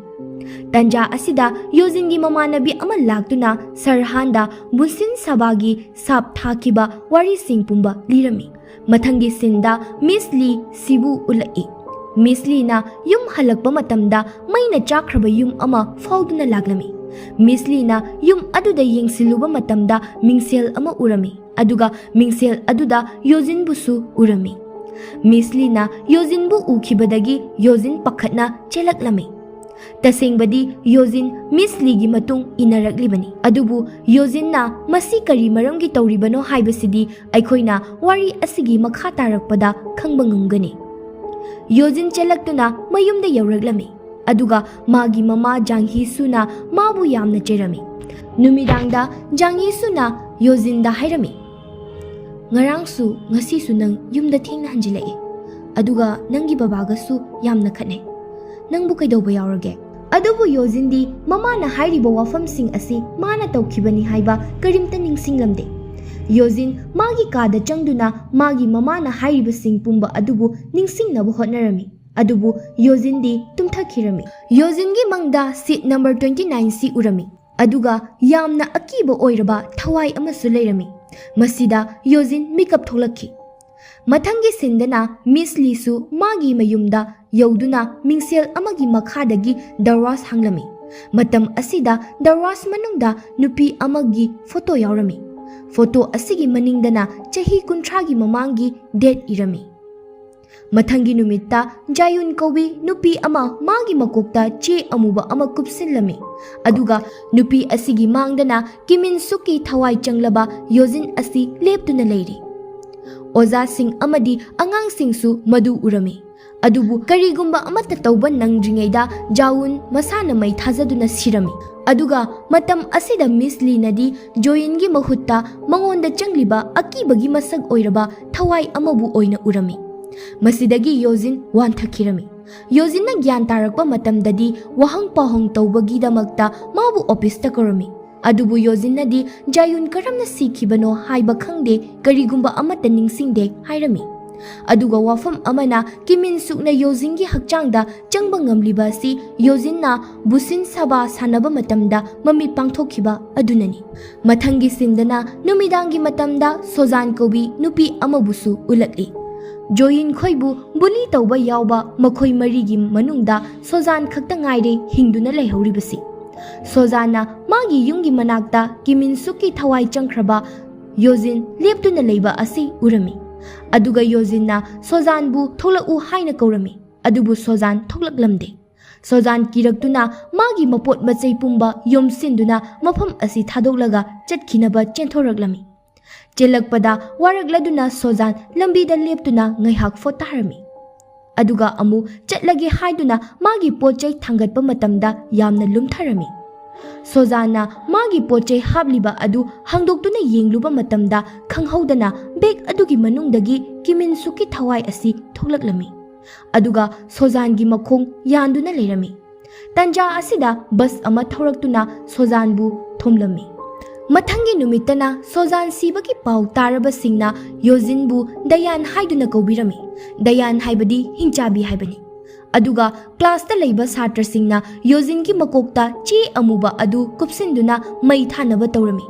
ꯇꯟꯖꯥ ꯑꯁꯤꯗ ꯌꯣꯖꯤꯟꯒꯤ ꯃꯃꯥꯟꯅꯕꯤ ꯑꯃ ꯂꯥꯛꯇꯨꯅ ꯁꯔ ꯍꯥꯟꯗ ꯕꯨꯟꯁꯤꯟ ꯁꯚꯥꯒꯤ ꯁꯥꯞ ꯊꯥꯈꯤꯕ ꯋꯥꯔꯤꯁꯤꯡ ꯄꯨꯝꯕ ꯂꯤꯔꯝꯃꯤ꯫ ꯃꯊꯪꯒꯤ ꯁꯤꯟꯗ ꯃꯤꯁ ꯂꯤ ꯁꯤꯕꯨ ꯎꯠꯂꯛꯏ꯫ ꯃꯤꯁ ꯂꯤꯅ ꯌꯨꯝ ꯍꯜꯂꯛꯄ ꯃꯇꯝꯗ ꯃꯩꯅ ꯆꯥꯛꯈ꯭ꯔꯕ ꯌꯨꯝ ꯑꯃ ꯐꯥꯎꯗꯨꯅ ꯂꯥꯛꯂꯝꯃꯤ꯫ ꯃꯤꯁ ꯂꯤꯅ ꯌꯨꯝ ꯑꯗꯨꯗ ꯌꯦꯡꯁꯤꯜꯂꯨꯕ ꯃꯇꯝꯗ ꯃꯤꯡꯁꯦꯜ ꯑꯃ ꯎꯔꯝꯃꯤ, ꯑꯗꯨꯒ ꯃꯤꯡꯁꯦꯜ ꯑꯗꯨꯗ ꯌꯣꯖꯤꯟꯕꯨꯁꯨ ꯎꯔꯝꯃꯤ꯫ ꯃꯤꯁ ꯂꯤꯅ ꯌꯣꯖꯤꯟꯕꯨ ꯎꯈꯤꯕꯗꯒꯤ ꯌꯣꯖꯤꯟ ꯄꯥꯈꯠꯅ ꯆꯦꯜꯂꯛꯂꯝꯃꯤ꯫ ꯇꯁꯦꯡꯕꯗꯤ ꯌꯣꯖꯤꯟ ꯃꯤꯁ ꯂꯤꯒꯤ ꯃꯇꯨꯡ ꯏꯟꯅꯔꯛꯂꯤꯕꯅꯤ, ꯑꯗꯨꯕꯨ ꯌꯣꯖꯤꯟꯅ ꯃꯁꯤ ꯀꯔꯤ ꯃꯔꯝꯒꯤ ꯇꯧꯔꯤꯕꯅꯣ ꯍꯥꯏꯕꯁꯤꯗꯤ ꯑꯩꯈꯣꯏꯅ ꯋꯥꯔꯤ ꯑꯁꯤꯒꯤ ꯃꯈꯥ ꯇꯥꯔꯛꯄꯗ ꯈꯪꯕ ꯉꯝꯒꯅꯤ꯫ ꯌꯣꯖꯤꯟ ꯆꯦꯜꯂꯛꯇꯨꯅ ꯃꯌꯨꯝꯗ ꯌꯧꯔꯛꯂꯝꯃꯤ, ꯑꯗꯨꯒ ꯃꯥꯒꯤ ꯃꯃꯥ ꯖꯥꯡ ꯍꯤ ꯁꯨꯅ ꯃꯥꯕꯨ ꯌꯥꯝꯅ ꯆꯩꯔꯝꯃꯤ꯫ ꯅꯨꯃꯤꯗꯥꯡꯗ ꯖꯥꯡ ꯍꯤ ꯁꯨꯅ ꯌꯣꯖꯤꯟꯗ ꯍꯥꯏꯔꯝꯃꯤ, "ꯉꯔꯥꯡꯁꯨ ꯉꯁꯤꯁꯨ ꯅꯪ ꯌꯨꯝꯗ ꯊꯦꯡꯅ ꯍꯟꯖꯤꯜꯂꯛꯏ, ꯑꯗꯨꯒ ꯅꯪꯒꯤ ꯕꯕꯥꯒꯁꯨ ꯌꯥꯝꯅ ꯈꯠꯅꯩ꯫ ꯅꯪꯕꯨ ꯀꯩꯗꯧꯕ ꯌꯥꯎꯔꯒꯦ?" ꯑꯗꯨꯕꯨ ꯌꯣꯖꯤꯟꯗꯤ ꯃꯃꯥꯅ ꯍꯥꯏꯔꯤꯕ ꯋꯥꯐꯝꯁꯤꯡ ꯑꯁꯤ ꯃꯥꯅ ꯇꯧꯈꯤꯕꯅꯤ ꯍꯥꯏꯕ ꯀꯔꯤꯝꯇ ꯅꯤꯡꯁꯤꯡꯂꯝꯗꯦ꯫ ꯌꯣꯖꯤꯟ ꯃꯥꯒꯤ ꯀꯥꯗ ꯆꯪꯗꯨꯅ ꯃꯥꯒꯤ ꯃꯃꯥꯅ ꯍꯥꯏꯔꯤꯕꯁꯤꯡ ꯄꯨꯝꯕ ꯑꯗꯨꯕꯨ ꯅꯤꯡꯁꯤꯡꯅꯕ ꯍꯣꯠꯅꯔꯝꯃꯤ, ꯑꯗꯨꯕꯨ ꯌꯣꯖꯤꯟꯗꯤ ꯇꯨꯝꯊꯈꯤꯔꯝꯃꯤ꯫ ꯌꯣꯖꯤꯟꯒꯤ ꯃꯪꯗ ꯁꯤꯠ ꯅꯝꯕꯔ ꯇ꯭ꯋꯦꯟꯇꯤ ꯅꯥꯏꯟ ꯁꯤ ꯎꯔꯝꯃꯤ, ꯑꯗꯨꯒ ꯌꯥꯝꯅ ꯑꯀꯤꯕ ꯑꯣꯏꯔꯕ ꯊꯋꯥꯏ ꯑꯃꯁꯨ ꯂꯩꯔꯝꯃꯤ꯫ ꯃꯁꯤꯗ ꯌꯣꯖꯤꯟ ꯃꯤꯀꯞ ꯊꯣꯛꯂꯛꯈꯤ꯫ ꯃꯊꯪꯒꯤ ꯁꯤꯟꯗꯅ ꯃꯤꯁ ꯂꯤꯁꯨ ꯃꯥꯒꯤ ꯃꯌꯨꯝꯗ ꯌꯧꯗꯨꯅ ꯃꯤꯡꯁꯦꯜ ꯑꯃꯒꯤ ꯃꯈꯥꯗꯒꯤ ꯗꯔꯋꯥꯖ ꯍꯥꯡꯂꯝꯃꯤ꯫ ꯃꯇꯝ ꯑꯁꯤꯗ ꯗꯔꯋꯥꯖ ꯃꯅꯨꯡꯗ ꯅꯨꯄꯤ ꯑꯃꯒꯤ ꯐꯣꯇꯣ ꯌꯥꯎꯔꯝꯃꯤ꯫ ꯐꯣꯇꯣ ꯑꯁꯤꯒꯤ ꯃꯅꯤꯡꯗꯅ ꯆꯍꯤ ꯀꯨꯟꯊ꯭ꯔꯥꯒꯤ ꯃꯃꯥꯡꯒꯤ ꯗꯦꯠ ꯏꯔꯝꯃꯤ꯫ ꯃꯊꯪꯒꯤ ꯅꯨꯃꯤꯠꯇ ꯖꯥꯌꯨꯟ ꯀꯧꯕꯤ ꯅꯨꯄꯤ ꯑꯃ ꯃꯥꯒꯤ ꯃꯀꯣꯛꯇ ꯆꯦ ꯑꯃꯨꯕ ꯑꯃ ꯀꯨꯞꯁꯤꯜꯂꯝꯃꯤ꯫ ꯑꯗꯨꯒ ꯅꯨꯄꯤ ꯑꯁꯤꯒꯤ ꯃꯥꯡꯗꯅ ꯀꯤꯃꯤꯟ ꯁꯨꯛꯀꯤ ꯊꯋꯥꯏ ꯆꯪꯂꯕ ꯌꯣꯖꯤꯟ ꯑꯁꯤ ꯂꯦꯞꯇꯨꯅ ꯂꯩꯔꯤ꯫ ꯑꯣꯖꯥꯁꯤꯡ ꯑꯃꯗꯤ ꯑꯉꯥꯡꯁꯤꯡꯁꯨ ꯃꯗꯨ ꯎꯔꯝꯃꯤ꯫ ꯑꯗꯨꯕꯨ ꯀꯔꯤꯒꯨꯝꯕ ꯑꯃꯠꯇ ꯇꯧꯕ ꯅꯪꯗ꯭ꯔꯤꯉꯩꯗ ꯖꯥꯋꯨꯟ ꯃꯁꯥꯅ ꯃꯩ ꯊꯥꯖꯗꯨꯅ ꯁꯤꯔꯝꯃꯤ꯫ ꯑꯗꯨꯒ ꯃꯇꯝ ꯑꯁꯤꯗ ꯃꯤꯁ ꯂꯤꯅꯗꯤ ꯖꯣꯌꯤꯟꯒꯤ ꯃꯍꯨꯠꯇ ꯃꯉꯣꯟꯗ ꯆꯪꯂꯤꯕ ꯑꯀꯤꯕꯒꯤ ꯃꯁꯛ ꯑꯣꯏꯔꯕ ꯊꯋꯥꯏ ꯑꯃꯕꯨ ꯑꯣꯏꯅ ꯎꯔꯝꯃꯤ꯫ ꯃꯁꯤꯗꯒꯤ ꯌꯣꯖꯤꯟ ꯋꯥꯟꯊꯈꯤꯔꯝꯃꯤ꯫ ꯌꯣꯖꯤꯟꯅ ꯒ꯭ꯌꯥꯟ ꯇꯥꯔꯛꯄ ꯃꯇꯝꯗꯗꯤ ꯋꯥꯍꯪ ꯄꯥꯎꯍꯪ ꯇꯧꯕꯒꯤꯗꯃꯛꯇ ꯃꯥꯕꯨ ꯑꯣꯐꯤꯁꯇ ꯀꯧꯔꯝꯃꯤ꯫ ꯑꯗꯨꯕꯨ ꯌꯣꯖꯤꯟꯅꯗꯤ ꯖꯥꯌꯨꯟ ꯀꯔꯝꯅ ꯁꯤꯈꯤꯕꯅꯣ ꯍꯥꯏꯕ ꯈꯪꯗꯦ, ꯀꯔꯤꯒꯨꯝꯕ ꯑꯃꯠꯇ ꯅꯤꯡꯁꯤꯡꯗꯦ ꯍꯥꯏꯔꯝꯃꯤ꯫ ꯑꯗꯨꯒ ꯋꯥꯐꯝ ꯑꯃꯅ ꯀꯤꯃꯤꯟ ꯁꯨꯛꯅ ꯌꯣꯖꯤꯟꯒꯤ ꯍꯛꯆꯥꯡꯗ ꯆꯪꯕ ꯉꯝꯂꯤꯕ ꯑꯁꯤ ꯌꯣꯖꯤꯟꯅ ꯕꯨꯁꯤꯟ ꯁꯥꯕꯥ ꯁꯥꯟꯅꯕ ꯃꯇꯝꯗ ꯃꯃꯤꯠ ꯄꯥꯡꯊꯣꯛꯈꯤꯕ ꯑꯗꯨꯅꯅꯤ꯫ ꯃꯊꯪꯒꯤ ꯁꯤꯟꯗꯅ ꯅꯨꯃꯤꯗꯥꯡꯒꯤ ꯃꯇꯝꯗ ꯁꯣꯖꯥꯟ ꯀꯧꯕꯤ ꯅꯨꯄꯤ ꯑꯃꯕꯨꯁꯨ ꯎꯠꯂꯛꯂꯤ꯫ ꯖꯣꯌꯤꯟ ꯈꯣꯏꯕꯨ ꯕꯨꯂꯤ ꯇꯧꯕ ꯌꯥꯎꯕ ꯃꯈꯣꯏ ꯃꯔꯤꯒꯤ ꯃꯅꯨꯡꯗ ꯁꯣꯖꯥꯟ ꯈꯛꯇ ꯉꯥꯏꯔꯦ ꯍꯤꯡꯗꯨꯅ ꯂꯩꯍꯧꯔꯤꯕꯁꯤ꯫ ꯁꯣꯖꯥꯟꯅ ꯃꯥꯒꯤ ꯌꯨꯝꯒꯤ ꯃꯅꯥꯛꯇ ꯀꯤꯃꯤꯟ ꯁꯨꯛꯀꯤ ꯊꯋꯥꯏ ꯆꯪꯈ꯭ꯔꯕ ꯌꯣꯖꯤꯟ ꯂꯦꯞꯇꯨꯅ ꯂꯩꯕ ꯑꯁꯤ ꯎꯔꯝꯃꯤ꯫ ꯑꯗꯨꯒ ꯌꯣꯖꯤꯟꯅ ꯁꯣꯖꯥꯟꯕꯨ ꯊꯣꯛꯂꯛꯎ ꯍꯥꯏꯅ ꯀꯧꯔꯝꯃꯤ꯫ ꯑꯗꯨꯕꯨ ꯁꯣꯖꯥꯟ ꯊꯣꯛꯂꯛꯂꯝꯗꯦ꯫ ꯁꯣꯖꯥꯟ ꯀꯤꯔꯛꯇꯨꯅ ꯃꯥꯒꯤ ꯃꯄꯣꯠ ꯃꯆꯩ ꯄꯨꯝꯕ ꯌꯣꯝꯁꯤꯟꯗꯨꯅ ꯃꯐꯝ ꯑꯁꯤ ꯊꯥꯗꯣꯛꯂꯒ ꯆꯠꯈꯤꯅꯕ ꯆꯦꯟꯊꯣꯔꯛꯂꯝꯃꯤ꯫ ꯆꯦꯜꯂꯛꯄꯗ ꯋꯥꯔꯛꯂꯗꯨꯅ ꯁꯣꯖꯥꯟ ꯂꯝꯕꯤꯗ ꯂꯦꯞꯇꯨꯅ ꯉꯥꯏꯍꯥꯛ ꯄꯣꯊꯥꯔꯝꯃꯤ꯫ ꯑꯗꯨꯒ ꯑꯃꯨꯛ ꯆꯠꯂꯒꯦ ꯍꯥꯏꯗꯨꯅ ꯃꯥꯒꯤ ꯄꯣꯠ ꯆꯩ ꯊꯥꯡꯒꯠꯄ ꯃꯇꯝꯗ ꯌꯥꯝꯅ ꯂꯨꯝꯊꯔꯝꯃꯤ꯫ ꯁꯣꯖꯥꯟꯅ ꯃꯥꯒꯤ ꯄꯣꯠ ꯆꯩ ꯍꯥꯞꯂꯤꯕ ꯑꯗꯨ ꯍꯥꯡꯗꯣꯛꯇꯨꯅ ꯌꯦꯡꯂꯨꯕ ꯃꯇꯝꯗ ꯈꯪꯍꯧꯗꯅ ꯕꯦꯒ ꯑꯗꯨꯒꯤ ꯃꯅꯨꯡꯗꯒꯤ ꯀꯤꯃꯤꯟ ꯁꯨꯛꯀꯤ ꯊꯋꯥꯏ ꯑꯁꯤ ꯊꯣꯛꯂꯛꯂꯝꯃꯤ꯫ ꯑꯗꯨꯒ ꯁꯣꯖꯥꯟꯒꯤ ꯃꯈꯣꯡ ꯌꯥꯟꯗꯨꯅ ꯂꯩꯔꯝꯃꯤ꯫ ꯇꯟꯖꯥ ꯑꯁꯤꯗ ꯕꯁ ꯑꯃ ꯊꯧꯔꯛꯇꯨꯅ ꯁꯣꯖꯥꯟꯕꯨ ꯊꯣꯝꯂꯝꯃꯤ꯫ ꯃꯊꯪꯒꯤ ꯅꯨꯃꯤꯠꯇꯅ ꯁꯣꯖꯥꯟ ꯁꯤꯕꯒꯤ ꯄꯥꯎ ꯇꯥꯔꯕꯁꯤꯡꯅ ꯌꯣꯖꯤꯟꯕꯨ ꯗꯌꯥꯟ ꯍꯥꯏꯗꯨꯅ ꯀꯧꯕꯤꯔꯝꯃꯤ꯫ ꯗꯌꯥꯟ ꯍꯥꯏꯕꯗꯤ ꯍꯤꯡꯆꯥꯕꯤ ꯍꯥꯏꯕꯅꯤ꯫ ꯑꯗꯨꯒ ꯀ꯭ꯂꯥꯁꯇ ꯂꯩꯕ ꯁꯥꯇ꯭ꯔꯁꯤꯡꯅ ꯌꯣꯖꯤꯟꯒꯤ ꯃꯀꯣꯛꯇ ꯆꯦ ꯑꯃꯨꯕ ꯑꯗꯨ ꯀꯨꯞꯁꯤꯟꯗꯨꯅ ꯃꯩ ꯊꯥꯅꯕ ꯇꯧꯔꯝꯃꯤ꯫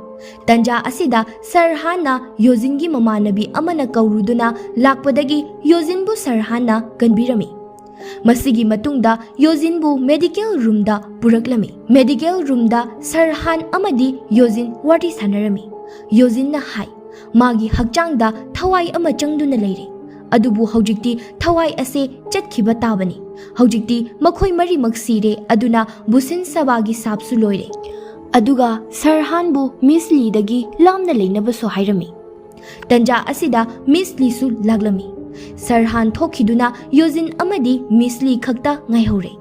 ꯇꯟꯖꯥ ꯑꯁꯤꯗ ꯁꯔ ꯍꯥꯟꯅ ꯌꯣꯖꯤꯟꯒꯤ ꯃꯃꯥꯟꯅꯕꯤ ꯑꯃꯅ ꯀꯧꯔꯨꯗꯨꯅ ꯂꯥꯛꯄꯗꯒꯤ ꯌꯣꯖꯤꯟꯕꯨ ꯁꯔ ꯍꯥꯟꯅ ꯀꯟꯕꯤꯔꯝꯃꯤ꯫ ꯃꯁꯤꯒꯤ ꯃꯇꯨꯡꯗ ꯌꯣꯖꯤꯟꯕꯨ ꯃꯦꯗꯤꯀꯦꯜ ꯔꯨꯝꯗ ꯄꯨꯔꯛꯂꯝꯃꯤ꯫ ꯃꯦꯗꯤꯀꯦꯜ ꯔꯨꯝꯗ ꯁꯔ ꯍꯥꯟ ꯑꯃꯗꯤ ꯌꯣꯖꯤꯟ ꯋꯥꯔꯤ ꯁꯥꯟꯅꯔꯝꯃꯤ꯫ ꯌꯣꯖꯤꯟꯅ ꯍꯥꯏ, ꯃꯥꯒꯤ ꯍꯛꯆꯥꯡꯗ ꯊꯋꯥꯏ ꯑꯃ ꯆꯪꯗꯨꯅ ꯂꯩꯔꯦ, ꯑꯗꯨꯕꯨ ꯍꯧꯖꯤꯛꯇꯤ ꯊꯋꯥꯏ ꯑꯁꯦ ꯆꯠꯈꯤꯕ ꯇꯥꯕꯅꯤ꯫ ꯍꯧꯖꯤꯛꯇꯤ ꯃꯈꯣꯏ ꯃꯔꯤꯃꯛ ꯁꯤꯔꯦ, ꯑꯗꯨꯅ ꯕꯨꯁꯤꯟ ꯁꯕꯥꯒꯤ ꯁꯥꯞꯁꯨ ꯂꯣꯏꯔꯦ꯫ ꯑꯗꯨꯒ ꯁꯔ ꯍꯥꯟꯕꯨ ꯃꯤꯁ ꯂꯤꯗꯒꯤ ꯂꯥꯞꯅ ꯂꯩꯅꯕꯁꯨ ꯍꯥꯏꯔꯝꯃꯤ꯫ ꯇꯟꯖꯥ ꯑꯁꯤꯗ ꯃꯤꯁ ꯂꯤꯁꯨ ꯂꯥꯛꯂꯝꯃꯤ꯫ ꯁꯔ ꯍꯥꯟ ꯊꯣꯛꯈꯤꯗꯨꯅ ꯌꯣꯖꯤꯟ ꯑꯃꯗꯤ ꯃꯤꯁ ꯂꯤ ꯈꯛꯇ ꯉꯥꯏꯍꯧꯔꯦ꯫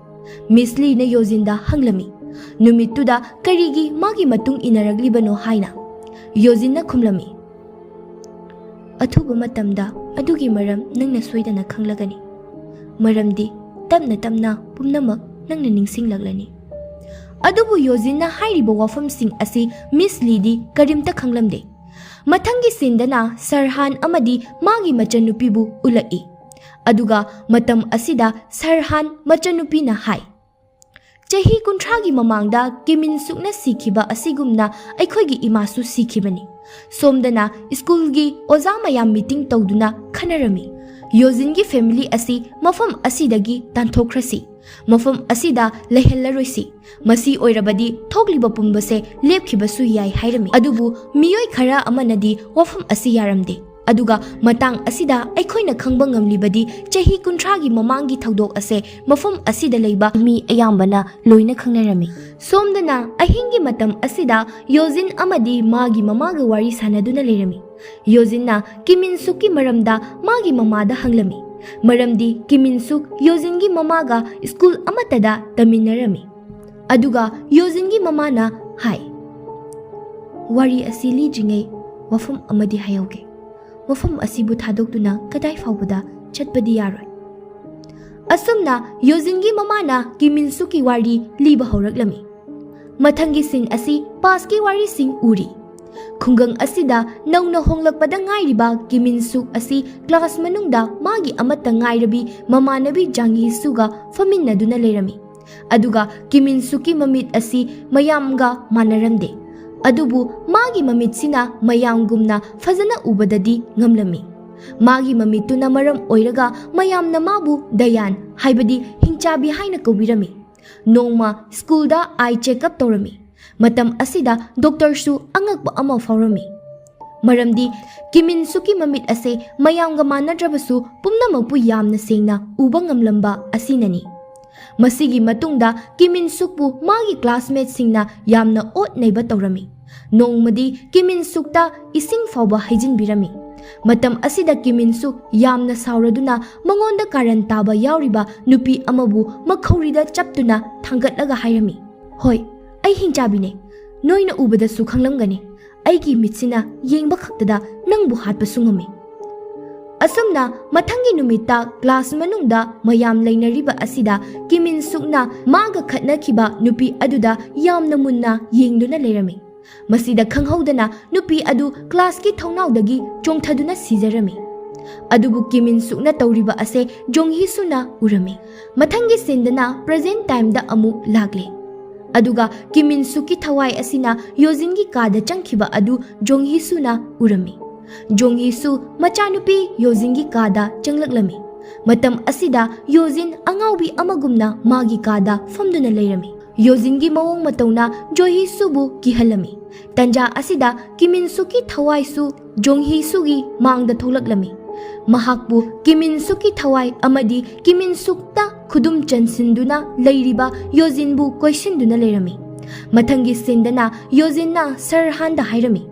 ꯃꯤꯁ ꯂꯤꯅ ꯌꯣꯖꯤꯟꯗ ꯍꯪꯂꯝꯃꯤ, ꯅꯨꯃꯤꯠꯇꯨꯗ ꯀꯔꯤꯒꯤ ꯃꯥꯒꯤ ꯃꯇꯨꯡ ꯏꯟꯅꯔꯛꯂꯤꯕꯅꯣ ꯍꯥꯏꯅ꯫ ꯌꯣꯖꯤꯟꯅ ꯈꯨꯝꯂꯝꯃꯤ, ꯑꯊꯨꯕ ꯃꯇꯝꯗ ꯑꯗꯨꯒꯤ ꯃꯔꯝ ꯅꯪꯅ ꯁꯣꯏꯗꯅ ꯈꯪꯂꯒꯅꯤ, ꯃꯔꯝꯗꯤ ꯇꯞꯅ ꯇꯞꯅ ꯄꯨꯝꯅꯃꯛ ꯅꯪꯅ ꯅꯤꯡꯁꯤꯡꯂꯛꯂꯅꯤ꯫ ꯑꯗꯨꯕꯨ ꯌꯣꯖꯤꯟꯅ ꯍꯥꯏꯔꯤꯕ ꯋꯥꯐꯝꯁꯤꯡ ꯑꯁꯤ ꯃꯤꯁ ꯂꯤꯗꯤ ꯀꯔꯤꯝꯇ ꯈꯪꯂꯝꯗꯦ꯫ ꯃꯊꯪꯒꯤ ꯁꯤꯟꯗꯅ ꯁꯔ ꯍꯥꯟ ꯑꯃꯗꯤ ꯃꯥꯒꯤ ꯃꯆꯟꯅꯨꯄꯤꯕꯨ ꯎꯠꯂꯛꯏ꯫ ꯑꯗꯨꯒ ꯃꯇꯝ ꯑꯁꯤꯗ ꯁꯔ ꯍꯥꯟ ꯃꯆꯟꯅꯨꯄꯤꯅ ꯍꯥꯏ, ꯆꯍꯤ ꯀꯨꯟꯊ꯭ꯔꯥꯒꯤ ꯃꯃꯥꯡꯗ ꯀꯤꯃꯤꯟ ꯁꯨꯛꯅ ꯁꯤꯈꯤꯕ ꯑꯁꯤꯒꯨꯝꯅ ꯑꯩꯈꯣꯏꯒꯤ ꯏꯃꯥꯁꯨ ꯁꯤꯈꯤꯕꯅꯤ꯫ ꯁꯣꯝꯗꯅ ꯁ꯭ꯀꯨꯜꯒꯤ ꯑꯣꯖꯥ ꯃꯌꯥꯝ ꯃꯤꯇꯤꯡ ꯇꯧꯗꯨꯅ ꯈꯟꯅꯔꯝꯃꯤ, ꯌꯣꯖꯤꯟꯒꯤ ꯐꯦꯃꯤꯂꯤ ꯑꯁꯤ ꯃꯐꯝ ꯑꯁꯤꯗꯒꯤ ꯇꯥꯟꯊꯣꯛꯈ꯭ꯔꯁꯤ, ꯃꯐꯝ ꯑꯁꯤꯗ ꯂꯩꯍꯜꯂꯔꯣꯏꯁꯤ, ꯃꯁꯤ ꯑꯣꯏꯔꯕꯗꯤ ꯊꯣꯛꯂꯤꯕ ꯄꯨꯝꯕꯁꯦ ꯂꯦꯞꯈꯤꯕꯁꯨ ꯌꯥꯏ ꯍꯥꯏꯔꯝꯃꯤ꯫ ꯑꯗꯨꯕꯨ ꯃꯤꯑꯣꯏ ꯈꯔ ꯑꯃꯅꯗꯤ ꯋꯥꯐꯝ ꯑꯁꯤ ꯌꯥꯔꯝꯗꯦ꯫ ꯑꯗꯨꯒ ꯃꯇꯥꯡ ꯑꯁꯤꯗ ꯑꯩꯈꯣꯏꯅ ꯈꯪꯕ ꯉꯝꯂꯤꯕꯗꯤ ꯆꯍꯤ ꯀꯨꯟꯊ꯭ꯔꯥꯒꯤ ꯃꯃꯥꯡꯒꯤ ꯊꯧꯗꯣꯛ ꯑꯁꯦ ꯃꯐꯝ ꯑꯁꯤꯗ ꯂꯩꯕ ꯃꯤ ꯑꯌꯥꯝꯕꯅ ꯂꯣꯏꯅ ꯈꯪꯅꯔꯝꯃꯤ꯫ ꯁꯣꯝꯗꯅ ꯑꯍꯤꯡꯒꯤ ꯃꯇꯝ ꯑꯁꯤꯗ ꯌꯣꯖꯤꯟ ꯑꯃꯗꯤ ꯃꯥꯒꯤ ꯃꯃꯥꯒ ꯋꯥꯔꯤ ꯁꯥꯟꯅꯗꯨꯅ ꯂꯩꯔꯝꯃꯤ꯫ ꯌꯣꯖꯤꯟꯅ ꯀꯤꯃꯤꯟ ꯁꯨꯛꯀꯤ ꯃꯔꯝꯗ ꯃꯥꯒꯤ ꯃꯃꯥꯗ ꯍꯪꯂꯝꯃꯤ, ꯃꯔꯝꯗꯤ ꯀꯤꯃꯤꯟ ꯁꯨꯛ ꯌꯣꯖꯤꯟꯒꯤ ꯃꯃꯥꯒ ꯁ꯭ꯀꯨꯜ ꯑꯃꯠꯇꯗ ꯇꯝꯃꯤꯟꯅꯔꯝꯃꯤ꯫ ꯑꯗꯨꯒ ꯌꯣꯖꯤꯟꯒꯤ ꯃꯃꯥꯅ ꯍꯥꯏ, ꯋꯥꯔꯤ ꯑꯁꯤ ꯂꯤꯗ꯭ꯔꯤꯉꯩ ꯋꯥꯐꯝ ꯑꯃꯗꯤ ꯍꯥꯏꯍꯧꯒꯦ꯫ ꯃꯐꯝ ꯑꯁꯤꯕꯨ ꯊꯥꯗꯣꯛꯇꯨꯅ ꯀꯗꯥꯏ ꯐꯥꯎꯕꯗ ꯆꯠꯄꯗꯤ ꯌꯥꯔꯣꯏ꯫ ꯑꯁꯨꯝꯅ ꯌꯣꯖꯤꯟꯒꯤ ꯃꯃꯥꯅ ꯀꯤꯃꯤꯟ ꯁꯨꯛꯀꯤ ꯋꯥꯔꯤ ꯂꯤꯕ ꯍꯧꯔꯛꯂꯝꯃꯤ꯫ ꯃꯊꯪꯒꯤ ꯁꯤꯟ ꯑꯁꯤ ꯄꯥꯁꯀꯤ ꯋꯥꯔꯤꯁꯤꯡ ꯎꯔꯤ꯫ ꯈꯨꯡꯒꯪ ꯑꯁꯤꯗ ꯅꯧꯅ ꯍꯣꯡꯂꯛꯄꯗ ꯉꯥꯏꯔꯤꯕ ꯀꯤꯃꯤꯟ ꯁꯨꯛ ꯑꯁꯤ ꯀ꯭ꯂꯥꯁ ꯃꯅꯨꯡꯗ ꯃꯥꯒꯤ ꯑꯃꯠꯇ ꯉꯥꯏꯔꯕꯤ ꯃꯃꯥꯟꯅꯕꯤ ꯖꯥꯡ ꯌꯤꯁꯨꯒ ꯐꯝꯃꯤꯟꯅꯗꯨꯅ ꯂꯩꯔꯝꯃꯤ꯫ ꯑꯗꯨꯒ ꯀꯤꯃꯤꯟ ꯁꯨꯛꯀꯤ ꯃꯃꯤꯠ ꯑꯁꯤ ꯃꯌꯥꯝꯒ ꯃꯥꯟꯅꯔꯝꯗꯦ꯫ ꯑꯗꯨꯕꯨ ꯃꯥꯒꯤ ꯃꯃꯤꯠꯁꯤꯅ ꯃꯌꯥꯝꯒꯨꯝꯅ ꯐꯖꯅ ꯎꯕꯗꯗꯤ ꯉꯝꯂꯝꯃꯤ꯫ ꯃꯥꯒꯤ ꯃꯃꯤꯠꯇꯨꯅ ꯃꯔꯝ ꯑꯣꯏꯔꯒ ꯃꯌꯥꯝꯅ ꯃꯥꯕꯨ ꯗꯌꯥꯟ, ꯍꯥꯏꯕꯗꯤ ꯍꯤꯡꯆꯥꯕꯤ ꯍꯥꯏꯅ ꯀꯧꯕꯤꯔꯝꯃꯤ꯫ ꯅꯣꯡꯃ ꯁ꯭ꯀꯨꯜꯗ ꯑꯥꯏ ꯆꯦꯛꯑꯞ ꯇꯧꯔꯝꯃꯤ꯫ ꯃꯇꯝ ꯑꯁꯤꯗ ꯗꯣꯛꯇꯔꯁꯨ ꯑꯉꯛꯄ ꯑꯃ ꯐꯥꯎꯔꯝꯃꯤ꯫ ꯃꯔꯝꯗꯤ ꯀꯤꯝ ꯏꯟ ꯁꯨꯛꯀꯤ ꯃꯃꯤꯠ ꯑꯁꯦ ꯃꯌꯥꯝꯒ ꯃꯥꯟꯅꯗ꯭ꯔꯕꯁꯨ ꯄꯨꯝꯅꯃꯛꯄꯨ ꯌꯥꯝꯅ ꯁꯦꯡꯅ ꯎꯕ ꯉꯝꯂꯝꯕ ꯑꯁꯤꯅꯅꯤ꯫ ꯃꯁꯤꯒꯤ ꯃꯇꯨꯡꯗ ꯀꯤꯝ ꯏꯟ ꯁꯨꯛꯄꯨ ꯃꯥꯒꯤ ꯀ꯭ꯂꯥꯁꯃꯦꯠꯁꯤꯡꯅ ꯌꯥꯝꯅ ꯑꯣꯠ ꯅꯩꯕ ꯇꯧꯔꯝꯃꯤ꯫ ꯅꯣꯡꯃꯗꯤ ꯀꯤꯝ ꯏꯟ ꯁꯨꯛꯇ ꯏꯁꯤꯡ ꯐꯥꯎꯕ ꯍꯩꯖꯤꯟꯕꯤꯔꯝꯃꯤ꯫ ꯃꯇꯝ ꯑꯁꯤꯗ ꯀꯤꯝ ꯏꯟ ꯁꯨꯛ ꯌꯥꯝꯅ ꯁꯥꯎꯔꯗꯨꯅ ꯃꯉꯣꯟꯗ ꯀꯥꯔꯟ ꯇꯥꯕ ꯌꯥꯎꯔꯤꯕ ꯅꯨꯄꯤ ꯑꯃꯕꯨ ꯃꯈꯧꯔꯤꯗ ꯆꯞꯇꯨꯅ ꯊꯥꯡꯒꯠꯂꯒ ꯍꯥꯏꯔꯝꯃꯤ, "ꯍꯣꯏ, ꯑꯩ ꯍꯤꯡꯆꯥꯕꯤꯅꯦ꯫ ꯅꯣꯏꯅ ꯎꯕꯗꯁꯨ ꯈꯪꯂꯝꯒꯅꯤ꯫ ꯑꯩꯒꯤ ꯃꯤꯠꯁꯤꯅ ꯌꯦꯡꯕ ꯈꯛꯇꯗ ꯅꯪꯕꯨ ꯍꯥꯠꯄꯁꯨ ꯉꯝꯃꯤ꯫" ꯑꯁꯨꯝꯅ ꯃꯊꯪꯒꯤ ꯅꯨꯃꯤꯠꯇ ꯀ꯭ꯂꯥꯁ ꯃꯅꯨꯡꯗ ꯃꯌꯥꯝ ꯂꯩꯅꯔꯤꯕ ꯑꯁꯤꯗ ꯀꯤꯝ ꯏꯟ ꯁꯨꯛꯅ ꯃꯥꯒ ꯈꯠꯅꯈꯤꯕ ꯅꯨꯄꯤ ꯑꯗꯨꯗ ꯌꯥꯝꯅ ꯃꯨꯟꯅ ꯌꯦꯡꯗꯨꯅ ꯂꯩꯔꯝꯃꯤ꯫ ꯃꯁꯤꯗ ꯈꯪꯍꯧꯗꯅ ꯅꯨꯄꯤ ꯑꯗꯨ ꯀ꯭ꯂꯥꯁꯀꯤ ꯊꯣꯡꯅꯥꯎꯗꯒꯤ ꯆꯣꯡꯊꯗꯨꯅ ꯁꯤꯖꯔꯝꯃꯤ꯫ ꯑꯗꯨꯕꯨ ꯀꯤꯝ ꯏꯟ ꯁꯨꯛꯅ ꯇꯧꯔꯤꯕ ꯑꯁꯦ ꯖꯣꯡ ꯍꯤ ꯁꯨꯅ ꯎꯔꯝꯃꯤ꯫ ꯃꯊꯪꯒꯤ ꯁꯤꯟꯗꯅ ꯄ꯭ꯔꯖꯦꯟ ꯇꯥꯏꯝꯗ ꯑꯃꯨꯛ ꯂꯥꯛꯂꯦ꯫ ꯑꯗꯨꯒ ꯀꯤꯝ ꯏꯟ ꯁꯨꯛꯀꯤ ꯊꯋꯥꯏ ꯑꯁꯤꯅ ꯌꯣꯖꯤꯟꯒꯤ ꯀꯥꯗ ꯆꯪꯈꯤꯕ ꯑꯗꯨ ꯖꯣꯡ ꯍꯤ ꯁꯨꯅ ꯎꯔꯝꯃꯤ꯫ ꯖꯣꯡ ꯍꯤ ꯁꯨ ꯃꯆꯥꯅꯨꯄꯤ ꯌꯣꯖꯤꯟꯒꯤ ꯀꯥꯗ ꯆꯪꯂꯛꯂꯝꯃꯤ꯫ ꯃꯇꯝ ꯑꯁꯤꯗ ꯌꯣꯖꯤꯟ ꯑꯉꯥꯎꯕꯤ ꯑꯃꯒꯨꯝꯅ ꯃꯥꯒꯤ ꯀꯥꯗ ꯐꯝꯗꯨꯅ ꯂꯩꯔꯝꯃꯤ꯫ ꯌꯣꯖꯤꯟꯒꯤ ꯃꯑꯣꯡ ꯃꯇꯧꯅ ꯖꯣꯍꯤꯁꯨꯕꯨ ꯀꯤꯍꯜꯂꯝꯃꯤ꯫ ꯇꯟꯖꯥ ꯑꯁꯤꯗ ꯀꯤꯝ ꯏꯟ ꯁꯨꯛꯀꯤ ꯊꯋꯥꯏꯁꯨ ꯖꯣꯡꯍꯤꯁꯨꯒꯤ ꯃꯥꯡꯗ ꯊꯣꯛꯂꯛꯂꯝꯃꯤ꯫ ꯃꯍꯥꯛꯄꯨ ꯀꯤꯝ ꯏꯟ ꯁꯨꯛꯀꯤ ꯊꯋꯥꯏ ꯑꯃꯗꯤ ꯀꯤꯝ ꯏꯟ ꯁꯨꯛꯇ ꯈꯨꯗꯨꯝ ꯆꯟꯁꯤꯟꯗꯨꯅ ꯂꯩꯔꯤꯕ ꯌꯣꯖꯤꯟꯕꯨ ꯀꯣꯏꯁꯤꯟꯗꯨꯅ ꯂꯩꯔꯝꯃꯤ꯫ ꯃꯊꯪꯒꯤ ꯁꯤꯟꯗꯅ ꯌꯣꯖꯤꯟꯅ ꯁꯔ ꯍꯥꯟꯗ ꯍꯥꯏꯔꯝꯃꯤ,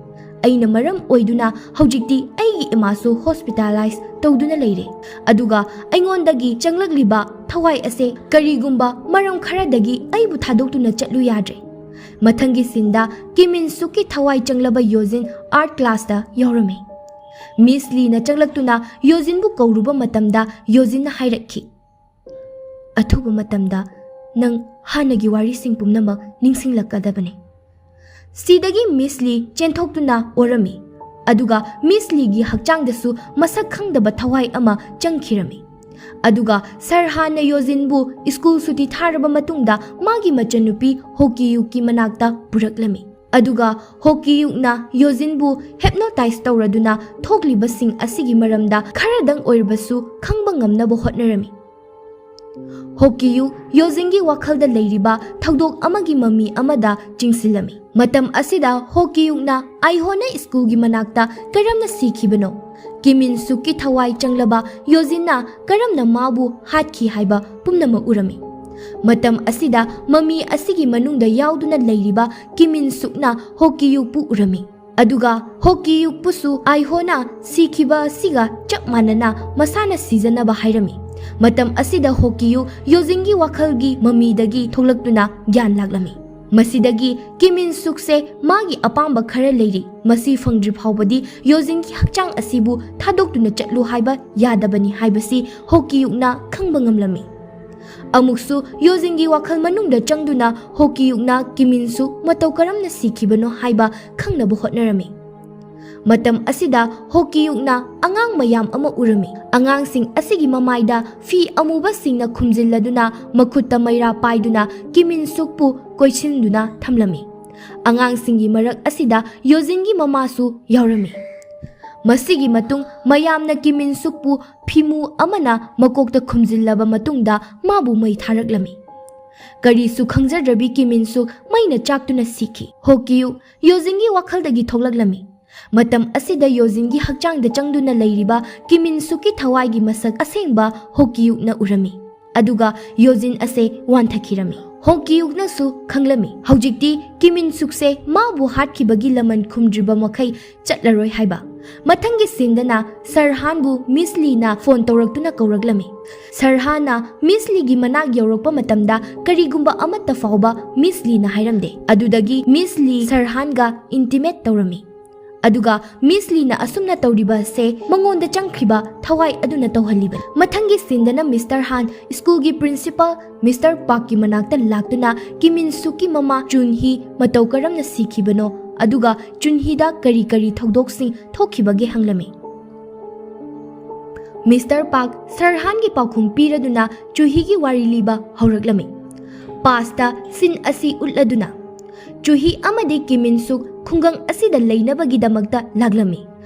"ꯑꯩꯅ ꯃꯔꯝ ꯑꯣꯏꯗꯨꯅ ꯍꯧꯖꯤꯛꯇꯤ ꯑꯩꯒꯤ ꯏꯃꯥꯁꯨ ꯍꯣꯁꯄꯤꯇꯥꯂꯥꯏꯖ ꯇꯧꯗꯨꯅ ꯂꯩꯔꯦ꯫ ꯑꯗꯨꯒ ꯑꯩꯉꯣꯟꯗꯒꯤ ꯆꯪꯂꯛꯂꯤꯕ ꯊꯋꯥꯏ ꯑꯁꯦ ꯀꯔꯤꯒꯨꯝꯕ ꯃꯔꯝ ꯈꯔꯗꯒꯤ ꯑꯩꯕꯨ ꯊꯥꯗꯣꯛꯇꯨꯅ ꯆꯠꯂꯨ ꯌꯥꯗ꯭ꯔꯦ꯫" ꯃꯊꯪꯒꯤ ꯁꯤꯟꯗ ꯀꯤꯝ ꯏꯟ ꯁꯨꯛꯀꯤ ꯊꯋꯥꯏ ꯆꯪꯂꯕ ꯌꯣꯖꯤꯟ ꯑꯥꯔꯠ ꯀ꯭ꯂꯥꯁꯇ ꯌꯥꯎꯔꯝꯃꯤ꯫ ꯃꯤꯁ ꯂꯤꯅ ꯆꯪꯂꯛꯇꯨꯅ ꯌꯣꯖꯤꯟꯕꯨ ꯀꯧꯔꯨꯕ ꯃꯇꯝꯗ ꯌꯣꯖꯤꯟꯅ ꯍꯥꯏꯔꯛꯈꯤ, "ꯑꯊꯨꯕ ꯃꯇꯝꯗ ꯅꯪ ꯍꯥꯟꯅꯒꯤ ꯋꯥꯔꯤꯁꯤꯡ ꯄꯨꯝꯅꯃꯛ ꯅꯤꯡꯁꯤꯡꯂꯛꯀꯗꯕꯅꯤ꯫" ꯁꯤꯗꯒꯤ ꯃꯤꯁ ꯂꯤ ꯆꯦꯟꯊꯣꯛꯇꯨꯅ ꯑꯣꯔꯝꯃꯤ꯫ ꯑꯗꯨꯒ ꯃꯤꯁ ꯂꯤꯒꯤ ꯍꯛꯆꯥꯡꯗꯁꯨ ꯃꯁꯛ ꯈꯪꯗꯕ ꯊꯋꯥꯏ ꯑꯃ ꯆꯪꯈꯤꯔꯝꯃꯤ꯫ ꯑꯗꯨꯒ ꯁꯔ ꯍꯥꯟꯅ ꯌꯣꯖꯤꯟꯕꯨ ꯁ꯭ꯀꯨꯜ ꯁꯨꯇꯤ ꯊꯥꯔꯕ ꯃꯇꯨꯡꯗ ꯃꯥꯒꯤ ꯃꯆꯟꯅꯨꯄꯤ ꯍꯣꯀꯤꯌꯨꯀꯤ ꯃꯅꯥꯛꯇ ꯄꯨꯔꯛꯂꯝꯃꯤ꯫ ꯑꯗꯨꯒ ꯍꯣ ꯀꯤ ꯌꯨꯛꯅ ꯌꯣꯖꯤꯟꯕꯨ ꯍꯤꯞꯅꯣꯇꯥꯏꯖ ꯇꯧꯔꯗꯨꯅ ꯊꯣꯛꯂꯤꯕꯁꯤꯡ ꯑꯁꯤꯒꯤ ꯃꯔꯝꯗ ꯈꯔꯗꯪ ꯑꯣꯏꯔꯕꯁꯨ ꯈꯪꯕ ꯉꯝꯅꯕ ꯍꯣꯠꯅꯔꯝꯃꯤ꯫ ꯍꯣ ꯀꯤ ꯌꯨꯛ ꯌꯣꯖꯤꯟꯒꯤ ꯋꯥꯈꯜꯗ ꯂꯩꯔꯤꯕ ꯊꯧꯗꯣꯛ ꯑꯃꯒꯤ ꯃꯃꯤ ꯑꯃꯗ ꯆꯤꯡꯁꯤꯜꯂꯝꯃꯤ꯫ ꯃꯇꯝ ꯑꯁꯤꯗ ꯍꯣ ꯀꯤ ꯌꯨꯛꯅ ꯑꯥꯏꯍꯣꯅ ꯁ꯭ꯀꯨꯜꯒꯤ ꯃꯅꯥꯛꯇ ꯀꯔꯝꯅ ꯁꯤꯈꯤꯕꯅꯣ, ꯀꯤꯝ ꯏꯟ ꯁꯨꯛꯀꯤ ꯊꯋꯥꯏ ꯆꯪꯂꯕ ꯌꯣꯖꯤꯟꯅ ꯀꯔꯝꯅ ꯃꯥꯕꯨ ꯍꯥꯠꯈꯤ ꯍꯥꯏꯕ ꯄꯨꯝꯅꯃꯛ ꯎꯔꯝꯃꯤ꯫ ꯃꯇꯝ ꯑꯁꯤꯗ ꯃꯃꯤ ꯑꯁꯤꯒꯤ ꯃꯅꯨꯡꯗ ꯌꯥꯎꯗꯨꯅ ꯂꯩꯔꯤꯕ ꯀꯤꯝ ꯏꯟ ꯁꯨꯛꯅ ꯍꯣ ꯀꯤ ꯌꯨꯛꯄꯨ ꯎꯔꯝꯃꯤ꯫ ꯑꯗꯨꯒ ꯍꯣ ꯀꯤ ꯌꯨꯛꯄꯨꯁꯨ ꯑꯥꯏꯍꯣꯅ ꯁꯤꯈꯤꯕ ꯑꯁꯤꯒ ꯆꯞ ꯃꯥꯟꯅꯅ ꯃꯁꯥꯅ ꯁꯤꯖꯅꯕ ꯍꯥꯏꯔꯝꯃꯤ꯫ ꯃꯇꯝ ꯑꯁꯤꯗ ꯍꯣ ꯀꯤ ꯌꯨꯛ ꯌꯣꯖꯤꯟꯒꯤ ꯋꯥꯈꯜꯒꯤ ꯃꯃꯤꯗꯒꯤ ꯊꯣꯛꯂꯛꯇꯨꯅ ꯒ꯭ꯌꯥꯟ ꯂꯥꯛꯂꯝꯃꯤ꯫ ꯃꯁꯤꯗꯒꯤ ꯀꯤꯝ ꯏꯟ ꯁꯨꯛꯁꯦ ꯃꯥꯒꯤ ꯑꯄꯥꯝꯕ ꯈꯔ ꯂꯩꯔꯤ, ꯃꯁꯤ ꯐꯪꯗ꯭ꯔꯤ ꯐꯥꯎꯕꯗꯤ ꯌꯣꯖꯤꯟꯒꯤ ꯍꯛꯆꯥꯡ ꯑꯁꯤꯕꯨ ꯊꯥꯗꯣꯛꯇꯨꯅ ꯆꯠꯂꯨ ꯍꯥꯏꯕ ꯌꯥꯗꯕꯅꯤ ꯍꯥꯏꯕꯁꯤ ꯍꯣ ꯀꯤ ꯌꯨꯛꯅ ꯈꯪꯕ ꯉꯝꯂꯝꯃꯤ꯫ ꯑꯃꯨꯛꯁꯨ ꯌꯣꯖꯤꯟꯒꯤ ꯋꯥꯈꯜ ꯃꯅꯨꯡꯗ ꯆꯪꯗꯨꯅ ꯍꯣ ꯀꯤ ꯌꯨꯛꯅ ꯀꯤꯝ ꯏꯟ ꯁꯨꯛ ꯃꯇꯧ ꯀꯔꯝꯅ ꯁꯤꯈꯤꯕꯅꯣ ꯍꯥꯏꯕ ꯈꯪꯅꯕ ꯍꯣꯠꯅꯔꯝꯃꯤ꯫ ꯃꯇꯝ ꯑꯁꯤꯗ ꯍꯣ ꯀꯤ ꯌꯨꯛꯅ ꯑꯉꯥꯡ ꯃꯌꯥꯝ ꯑꯃ ꯎꯔꯝꯃꯤ꯫ ꯑꯉꯥꯡꯁꯤꯡ ꯑꯁꯤꯒꯤ ꯃꯃꯥꯏꯗ ꯐꯤ ꯑꯃꯨꯕꯁꯤꯡꯅ ꯈꯨꯝꯖꯤꯜꯂꯗꯨꯅ ꯃꯈꯨꯠꯇ ꯃꯩꯔꯥ ꯄꯥꯏꯗꯨꯅ ꯀꯤꯝ ꯏꯟ ꯁꯨꯛꯄꯨ ꯀꯣꯏꯁꯤꯟꯗꯨꯅ ꯊꯝꯂꯝꯃꯤ꯫ ꯑꯉꯥꯡꯁꯤꯡꯒꯤ ꯃꯔꯛ ꯑꯁꯤꯗ ꯌꯣꯖꯤꯟꯒꯤ ꯃꯃꯥꯁꯨ ꯌꯥꯎꯔꯝꯃꯤ꯫ ꯃꯁꯤꯒꯤ ꯃꯇꯨꯡ ꯃꯌꯥꯝꯅ ꯀꯤꯝ ꯏꯟ ꯁꯨꯛꯄꯨ ꯐꯤꯃꯨ ꯑꯃꯅ ꯃꯀꯣꯛꯇ ꯈꯨꯝꯖꯤꯜꯂꯕ ꯃꯇꯨꯡꯗ ꯃꯥꯕꯨ ꯃꯩ ꯊꯥꯔꯛꯂꯝꯃꯤ꯫ ꯀꯔꯤꯁꯨ ꯈꯪꯖꯗ꯭ꯔꯕꯤ ꯀꯤꯝ ꯏꯟ ꯁꯨꯛ ꯃꯩꯅ ꯆꯥꯛꯇꯨꯅ ꯁꯤꯈꯤ꯫ ꯍꯣ ꯀꯤ ꯌꯨꯛ ꯌꯣꯖꯤꯟꯒꯤ ꯋꯥꯈꯜꯗꯒꯤ ꯊꯣꯛꯂꯛꯂꯝꯃꯤ꯫ ꯃꯇꯝ ꯑꯁꯤꯗ ꯌꯣꯖꯤꯟꯒꯤ ꯍꯛꯆꯥꯡꯗ ꯆꯪꯗꯨꯅ ꯂꯩꯔꯤꯕ ꯀꯤꯝ ꯏꯟ ꯁꯨꯛꯀꯤ ꯊꯋꯥꯏꯒꯤ ꯃꯁꯛ ꯑꯁꯦꯡꯕ ꯍꯣ ꯀꯤ ꯌꯨꯛꯅ ꯎꯔꯝꯃꯤ꯫ ꯑꯗꯨꯒ ꯌꯣꯖꯤꯟ ꯑꯁꯦ ꯋꯥꯟꯊꯈꯤꯔꯝꯃꯤ꯫ ꯍꯣ ꯀꯤ ꯌꯨꯛꯅꯁꯨ ꯈꯪꯂꯝꯃꯤ, ꯍꯧꯖꯤꯛꯇꯤ ꯀꯤꯝ ꯏꯟ ꯁꯨꯛꯁꯦ ꯃꯥꯕꯨ ꯍꯥꯠꯈꯤꯕꯒꯤ ꯂꯃꯟ ꯈꯨꯝꯗ꯭ꯔꯤꯕ ꯃꯈꯩ ꯆꯠꯂꯔꯣꯏ ꯍꯥꯏꯕ꯫ ꯃꯊꯪꯒꯤ ꯁꯤꯟꯗꯅ ꯁꯔꯍꯥꯟꯕꯨ ꯃꯤꯁ ꯂꯤꯅ ꯐꯣꯟ ꯇꯧꯔꯛꯇꯨꯅ ꯀꯧꯔꯛꯂꯝꯃꯤ꯫ ꯁꯔꯍꯥꯟꯅ ꯃꯤꯁ ꯂꯤꯒꯤ ꯃꯅꯥꯛ ꯌꯧꯔꯛꯄ ꯃꯇꯝꯗ ꯀꯔꯤꯒꯨꯝꯕ ꯑꯃꯠꯇ ꯐꯥꯎꯕ ꯃꯤꯁ ꯂꯤꯅ ꯍꯥꯏꯔꯝꯗꯦ꯫ ꯑꯗꯨꯗꯒꯤ ꯃꯤꯁ ꯂꯤ ꯁꯔꯍꯥꯟꯒ ꯏꯟꯇꯤꯃꯦꯠ ꯇꯧꯔꯝꯃꯤ꯫ ꯑꯗꯨꯒ ꯃꯤꯁ ꯂꯤꯅ ꯑꯁꯨꯝꯅ ꯇꯧꯔꯤꯕ ꯑꯁꯦ ꯃꯉꯣꯟꯗ ꯆꯪꯈ꯭ꯔꯤꯕ ꯊꯋꯥꯏ ꯑꯗꯨꯅ ꯇꯧꯍꯜꯂꯤꯕꯅꯤ꯫ ꯃꯊꯪꯒꯤ ꯁꯤꯟꯗꯅ ꯃꯤꯁꯇꯔ ꯍꯥꯟ ꯁ꯭ꯀꯨꯜꯒꯤ ꯄ꯭ꯔꯤꯟꯁꯤꯄꯥꯜ ꯃꯤꯁꯇꯔ ꯄꯥꯛꯀꯤ ꯃꯅꯥꯛꯇ ꯂꯥꯛꯇꯨꯅ ꯀꯤꯝ ꯏꯟ ꯁꯨꯛꯀꯤ ꯃꯃꯥ ꯆꯨꯟ ꯍꯤ ꯃꯇꯧ ꯀꯔꯝꯅ ꯁꯤꯈꯤꯕꯅꯣ ꯑꯗꯨꯒ ꯆꯨꯟ ꯍꯤꯗ ꯀꯔꯤ ꯀꯔꯤ ꯊꯧꯗꯣꯛꯁꯤꯡ ꯊꯣꯛꯈꯤꯕꯒꯦ ꯍꯪꯂꯝꯃꯤ꯫ ꯃꯤꯁꯇꯔ ꯄꯥꯛ ꯁꯔꯍꯥꯟꯒꯤ ꯄꯥꯎꯈꯨꯝ ꯄꯤꯔꯗꯨꯅ ꯆꯨꯍꯤꯒꯤ ꯋꯥꯔꯤ ꯂꯤꯕ ꯍꯧꯔꯛꯂꯝꯃꯤ꯫ ꯄꯥꯁꯇ ꯁꯤꯟ ꯑꯁꯤ ꯎꯠꯂꯗꯨꯅ, ꯆꯨꯍꯤ ꯑꯃꯗꯤ ꯀꯤꯃꯤꯟꯁꯨꯛ ꯈꯨꯡꯒꯪ ꯑꯁꯤꯗ ꯂꯩꯅꯕꯒꯤꯗꯃꯛꯇ ꯂꯥꯛꯂꯝꯃꯤ꯫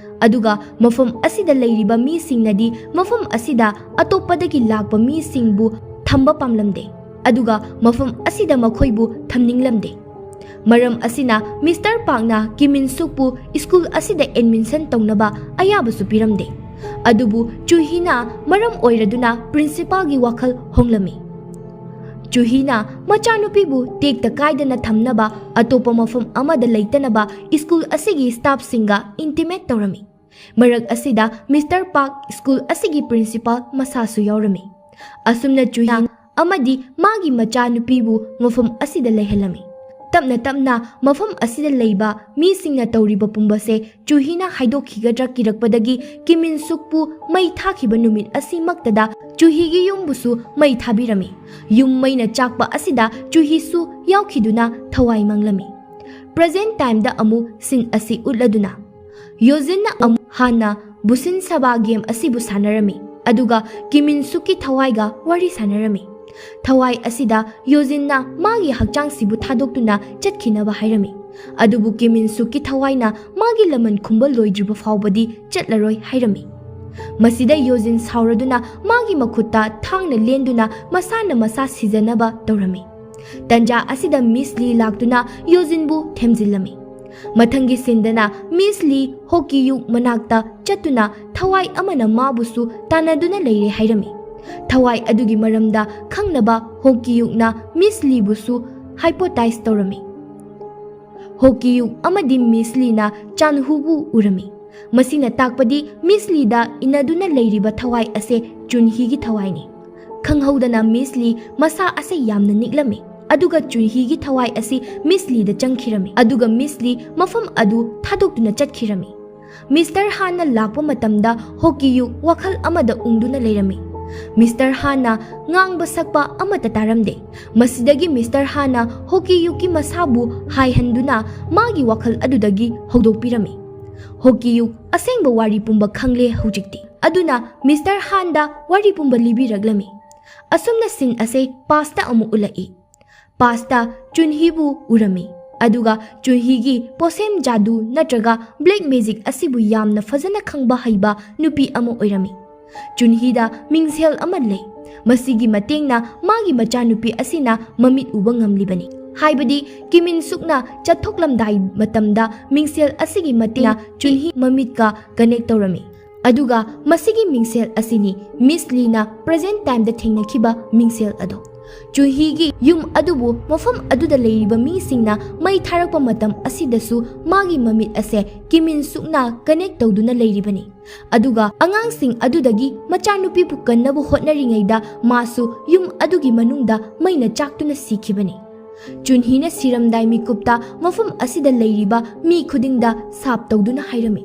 ꯑꯗꯨꯒ ꯃꯐꯝ ꯑꯁꯤꯗ ꯂꯩꯔꯤꯕ ꯃꯤꯁꯤꯡꯅꯗꯤ ꯃꯐꯝ ꯑꯁꯤꯗ ꯑꯇꯣꯞꯄꯗꯒꯤ ꯂꯥꯛꯄ ꯃꯤꯁꯤꯡꯕꯨ ꯊꯝꯕ ꯄꯥꯝꯂꯝꯗꯦ꯫ ꯑꯗꯨꯒ ꯃꯐꯝ ꯑꯁꯤꯗ ꯃꯈꯣꯏꯕꯨ ꯊꯝꯅꯤꯡꯂꯝꯗꯦ꯫ ꯃꯔꯝ ꯑꯁꯤꯅ ꯃꯤꯁꯇꯔ ꯄꯥꯛꯅ ꯀꯤꯃꯤꯟꯁꯨꯛꯄꯨ ꯁ꯭ꯀꯨꯜ ꯑꯁꯤꯗ ꯑꯦꯗꯃꯤꯁꯟ ꯇꯧꯅꯕ ꯑꯌꯥꯕꯁꯨ ꯄꯤꯔꯝꯗꯦ꯫ ꯑꯗꯨꯕꯨ ꯆꯨꯍꯤꯅ ꯃꯔꯝ ꯑꯣꯏꯔꯗꯨꯅ ꯄ꯭ꯔꯤꯟꯁꯤꯄꯥꯜꯒꯤ ꯋꯥꯈꯜ ꯍꯣꯡꯂꯝꯃꯤ꯫ ꯆꯨꯍꯤꯅ ꯃꯆꯥꯅꯨꯄꯤꯕꯨ ꯇꯦꯛꯇ ꯀꯥꯏꯗꯅ ꯊꯝꯅꯕ ꯑꯇꯣꯞꯄ ꯃꯐꯝ ꯑꯃꯗ ꯂꯩꯇꯅꯕ ꯁ꯭ꯀꯨꯜ ꯑꯁꯤꯒꯤ ꯁ꯭ꯇꯥꯐꯁꯤꯡꯒ ꯏꯟꯇꯤꯃꯦꯠ ꯇꯧꯔꯝꯃꯤ꯫ ꯃꯔꯛ ꯑꯁꯤꯗ ꯃꯤꯁꯇꯔ ꯄꯥꯛ ꯁ꯭ꯀꯨꯜ ꯑꯁꯤꯒꯤ ꯄ꯭ꯔꯤꯟꯁꯤꯄꯥꯜ ꯃꯁꯥꯁꯨ ꯌꯥꯎꯔꯝꯃꯤ꯫ ꯑꯁꯨꯝꯅ ꯆꯨꯍꯤ ꯑꯃꯗꯤ ꯃꯥꯒꯤ ꯃꯆꯥꯅꯨꯄꯤꯕꯨ ꯃꯐꯝ ꯑꯁꯤꯗ ꯂꯩꯍꯜꯂꯝꯃꯤ꯫ ꯇꯞꯅ ꯇꯞꯅ ꯃꯐꯝ ꯑꯁꯤꯗ ꯂꯩꯕ ꯃꯤꯁꯤꯡꯅ ꯇꯧꯔꯤꯕ ꯄꯨꯝꯕꯁꯦ ꯆꯨꯍꯤꯅ ꯍꯥꯏꯗꯣꯛꯈꯤꯒꯗ꯭ꯔꯥ ꯀꯤꯔꯛꯄꯗꯒꯤ ꯀꯤꯃꯤꯟꯁꯨꯛꯄꯨ ꯃꯩ ꯊꯥꯈꯤꯕ ꯅꯨꯃꯤꯠ ꯑꯁꯤꯃꯛꯇꯗ ꯆꯨꯍꯤꯒꯤ ꯌꯨꯝꯕꯨꯁꯨ ꯃꯩ ꯊꯥꯕꯤꯔꯝꯃꯤ꯫ ꯌꯨꯝ ꯃꯩꯅ ꯆꯥꯛꯄ ꯑꯁꯤꯗ ꯆꯨꯍꯤꯁꯨ ꯌꯥꯎꯈꯤꯗꯨꯅ ꯊꯋꯥꯏ ꯃꯥꯡꯂꯝꯃꯤ꯫ ꯄ꯭ꯔꯖꯦꯟ ꯇꯥꯏꯝꯗ ꯑꯃꯨꯛ ꯁꯤꯟ ꯑꯁꯤ ꯎꯠꯂꯗꯨꯅ ꯌꯣꯖꯤꯟꯅ ꯑꯃꯨꯛ ꯍꯥꯟꯅ ꯕꯨꯁꯤꯟ ꯁꯕꯥ ꯒꯦꯝ ꯑꯁꯤꯕꯨ ꯁꯥꯟꯅꯔꯝꯃꯤ, ꯑꯗꯨꯒ ꯀꯤꯃꯤꯟꯁꯨꯛꯀꯤ ꯊꯋꯥꯏꯒ ꯋꯥꯔꯤ ꯁꯥꯟꯅꯔꯝꯃꯤ꯫ ꯊꯋꯥꯏ ꯑꯁꯤꯗ ꯌꯣꯖꯤꯟꯅ ꯃꯥꯒꯤ ꯍꯛꯆꯥꯡꯁꯤꯕꯨ ꯊꯥꯗꯣꯛꯇꯨꯅ ꯆꯠꯈꯤꯅꯕ ꯍꯥꯏꯔꯝꯃꯤ, ꯑꯗꯨꯕꯨ ꯀꯤꯃꯤꯟꯁꯨꯛꯀꯤ ꯊꯋꯥꯏꯅ ꯃꯥꯒꯤ ꯂꯃꯟ ꯈꯨꯝꯕ ꯂꯣꯏꯗ꯭ꯔꯤꯕ ꯐꯥꯎꯕꯗꯤ ꯆꯠꯂꯔꯣꯏ ꯍꯥꯏꯔꯝꯃꯤ꯫ ꯃꯁꯤꯗ ꯌꯣꯖꯤꯟ ꯁꯥꯎꯔꯗꯨꯅ ꯃꯥꯒꯤ ꯃꯈꯨꯠꯇ ꯊꯥꯡꯅ ꯂꯦꯟꯗꯨꯅ ꯃꯁꯥꯅ ꯃꯁꯥ ꯁꯤꯖꯅꯕ ꯇꯧꯔꯝꯃꯤ꯫ ꯇꯟꯖꯥ ꯑꯁꯤꯗ ꯃꯤꯁ ꯂꯤ ꯂꯥꯛꯇꯨꯅ ꯌꯣꯖꯤꯟꯕꯨ ꯊꯦꯝꯖꯤꯜꯂꯝꯃꯤ꯫ ꯃꯊꯪꯒꯤ ꯁꯤꯟꯗꯅ ꯃꯤꯁ ꯂꯤ ꯍꯣꯀꯤꯌꯨꯛ ꯃꯅꯥꯛꯇ ꯆꯠꯇꯨꯅ ꯊꯋꯥꯏ ꯑꯃꯅ ꯃꯥꯕꯨꯁꯨ ꯇꯥꯟꯅꯗꯨꯅ ꯂꯩꯔꯦ ꯍꯥꯏꯔꯝꯃꯤ꯫ ꯊꯋꯥꯏ ꯑꯗꯨꯒꯤ ꯃꯔꯝꯗ ꯈꯪꯅꯕ ꯍꯣꯀꯤꯌꯨꯛꯅ ꯃꯤꯁ ꯂꯤꯕꯨꯁꯨ ꯍꯥꯏꯄꯣꯇꯥꯏꯖ ꯇꯧꯔꯝꯃꯤ꯫ ꯍꯣꯀꯤꯌꯨꯛ ꯑꯃꯗꯤ ꯃꯤꯁ ꯂꯤꯅ ꯆꯥꯟꯍꯨꯕꯨ ꯎꯔꯝꯃꯤ꯫ ꯃꯁꯤꯅ ꯇꯥꯛꯄꯗꯤ ꯃꯤꯁ ꯂꯤꯗ ꯏꯟꯅꯗꯨꯅ ꯂꯩꯔꯤꯕ ꯊꯋꯥꯏ ꯑꯁꯦ ꯆꯨꯟꯍꯤꯒꯤ ꯊꯋꯥꯏꯅꯤ꯫ ꯈꯪꯍꯧꯗꯅ ꯃꯤꯁ ꯂꯤ ꯃꯁꯥ ꯑꯁꯦ ꯌꯥꯝꯅ ꯅꯤꯛꯂꯝꯃꯤ, ꯑꯗꯨꯒ ꯆꯨꯟꯍꯤꯒꯤ ꯊꯋꯥꯏ ꯑꯁꯤ ꯃꯤꯁ ꯂꯤꯗ ꯆꯪꯈꯤꯔꯝꯃꯤ, ꯑꯗꯨꯒ ꯃꯤꯁ ꯂꯤ ꯃꯐꯝ ꯑꯗꯨ ꯊꯥꯗꯣꯛꯇꯨꯅ ꯆꯠꯈꯤꯔꯝꯃꯤ꯫ ꯃꯤꯁꯇꯔ ꯍꯥꯟꯅ ꯂꯥꯛꯄ ꯃꯇꯝꯗ ꯍꯣꯀꯤꯌꯨꯛ ꯋꯥꯈꯜ ꯑꯃꯗ ꯎꯪꯗꯨꯅ ꯂꯩꯔꯝꯃꯤ꯫ ꯃꯤꯁꯇꯔ ꯍꯥꯟꯅ ꯉꯥꯡꯕ ꯁꯛꯄ ꯑꯃꯠꯇ ꯇꯥꯔꯝꯗꯦ꯫ ꯃꯁꯤꯗꯒꯤ ꯃꯤꯁꯇꯔ ꯍꯥꯟꯅ ꯍꯣꯀꯤꯌꯨꯛꯀꯤ ꯃꯁꯥꯕꯨ ꯍꯥꯏꯍꯟꯗꯨꯅ ꯃꯥꯒꯤ ꯋꯥꯈꯜ ꯑꯗꯨꯗꯒꯤ ꯍꯧꯗꯣꯛꯄꯤꯔꯝꯃꯤ꯫ ꯍꯣꯀꯤꯌꯨꯛ ꯑꯁꯦꯡꯕ ꯋꯥꯔꯤ ꯄꯨꯝꯕ ꯈꯪꯂꯦ ꯍꯧꯖꯤꯛꯇꯤ꯫ ꯑꯗꯨꯅ ꯃꯤꯁꯇꯔ ꯍꯥꯟꯗ ꯋꯥꯔꯤ ꯄꯨꯝꯕ ꯂꯤꯕꯤꯔꯛꯂꯝꯃꯤ꯫ ꯑꯁꯨꯝꯅ ꯁꯤꯟ ꯑꯁꯦ ꯄꯥꯁꯇ ꯑꯃꯨꯛ ꯎꯠꯂꯛꯏ꯫ ꯄꯥꯁꯇ ꯆꯨꯟꯍꯤꯕꯨ ꯎꯔꯝꯃꯤ꯫ ꯑꯗꯨꯒ ꯆꯨꯟꯍꯤꯒꯤ ꯄꯣꯁꯦꯝ ꯖꯥꯗꯨ ꯅꯠꯇ꯭ꯔꯒ ꯕ꯭ꯂꯦꯛ ꯃꯦꯖꯤꯛ ꯑꯁꯤꯕꯨ ꯌꯥꯝꯅ ꯐꯖꯅ ꯈꯪꯕ ꯍꯩꯕ ꯅꯨꯄꯤ ꯑꯃ ꯑꯣꯏꯔꯝꯃꯤ꯫ ꯆꯨꯟꯍꯤꯗ ꯃꯤꯡꯁꯦꯜ ꯑꯃ ꯂꯩ꯫ ꯃꯁꯤꯒꯤ ꯃꯇꯦꯡꯅ ꯃꯥꯒꯤ ꯃꯆꯥꯅꯨꯄꯤ ꯑꯁꯤꯅ ꯃꯃꯤꯠ ꯎꯕ ꯉꯝꯂꯤꯕꯅꯤ꯫ ꯍꯥꯏꯕꯗꯤ ꯀꯤꯃꯤꯟ ꯁꯨꯛꯅ ꯆꯠꯊꯣꯛꯂꯝꯗꯥꯏ ꯃꯇꯝꯗ ꯃꯤꯡꯁꯦꯜ ꯑꯁꯤꯒꯤ ꯃꯇꯦꯡꯅ ꯆꯨꯟꯍꯤ ꯃꯃꯤꯠꯀ ꯀꯅꯦꯛ ꯇꯧꯔꯝꯃꯤ꯫ ꯑꯗꯨꯒ ꯃꯁꯤꯒꯤ ꯃꯤꯡꯁꯦꯜ ꯑꯁꯤꯅꯤ ꯃꯤꯁ ꯂꯤꯅ ꯄ꯭ꯔꯖꯦꯟ ꯇꯥꯏꯝꯗ ꯊꯦꯡꯅꯈꯤꯕ ꯃꯤꯡꯁꯦꯜ ꯑꯗꯣ꯫ ꯆꯨꯟꯍꯤꯒꯤ ꯌꯨꯝ ꯑꯗꯨꯕꯨ ꯃꯐꯝ ꯑꯗꯨꯗ ꯂꯩꯔꯤꯕ ꯃꯤꯁꯤꯡꯅ ꯃꯩ ꯊꯥꯔꯛꯄ ꯃꯇꯝ ꯑꯁꯤꯗꯁꯨ ꯃꯥꯒꯤ ꯃꯃꯤꯠ ꯑꯁꯦ ꯀꯤꯃꯤꯟ ꯁꯨꯛꯅ ꯀꯅꯦꯛ ꯇꯧꯗꯨꯅ ꯂꯩꯔꯤꯕꯅꯤ꯫ ꯑꯗꯨꯒ ꯑꯉꯥꯡꯁꯤꯡ ꯑꯗꯨꯗꯒꯤ ꯃꯆꯥꯅꯨꯄꯤꯕꯨ ꯀꯟꯅꯕ ꯍꯣꯠꯅꯔꯤꯉꯩꯗ ꯃꯥꯁꯨ ꯌꯨꯝ ꯑꯗꯨꯒꯤ ꯃꯅꯨꯡꯗ ꯃꯩꯅ ꯆꯥꯛꯇꯨꯅ ꯁꯤꯈꯤꯕꯅꯤ꯫ ꯆꯨꯟꯍꯤꯅ ꯁꯤꯔꯝꯗꯥꯏ ꯃꯤꯀꯨꯞꯇ ꯃꯐꯝ ꯑꯁꯤꯗ ꯂꯩꯔꯤꯕ ꯃꯤ ꯈꯨꯗꯤꯡꯗ ꯁꯥꯞ ꯇꯧꯗꯨꯅ ꯍꯥꯏꯔꯝꯃꯤ,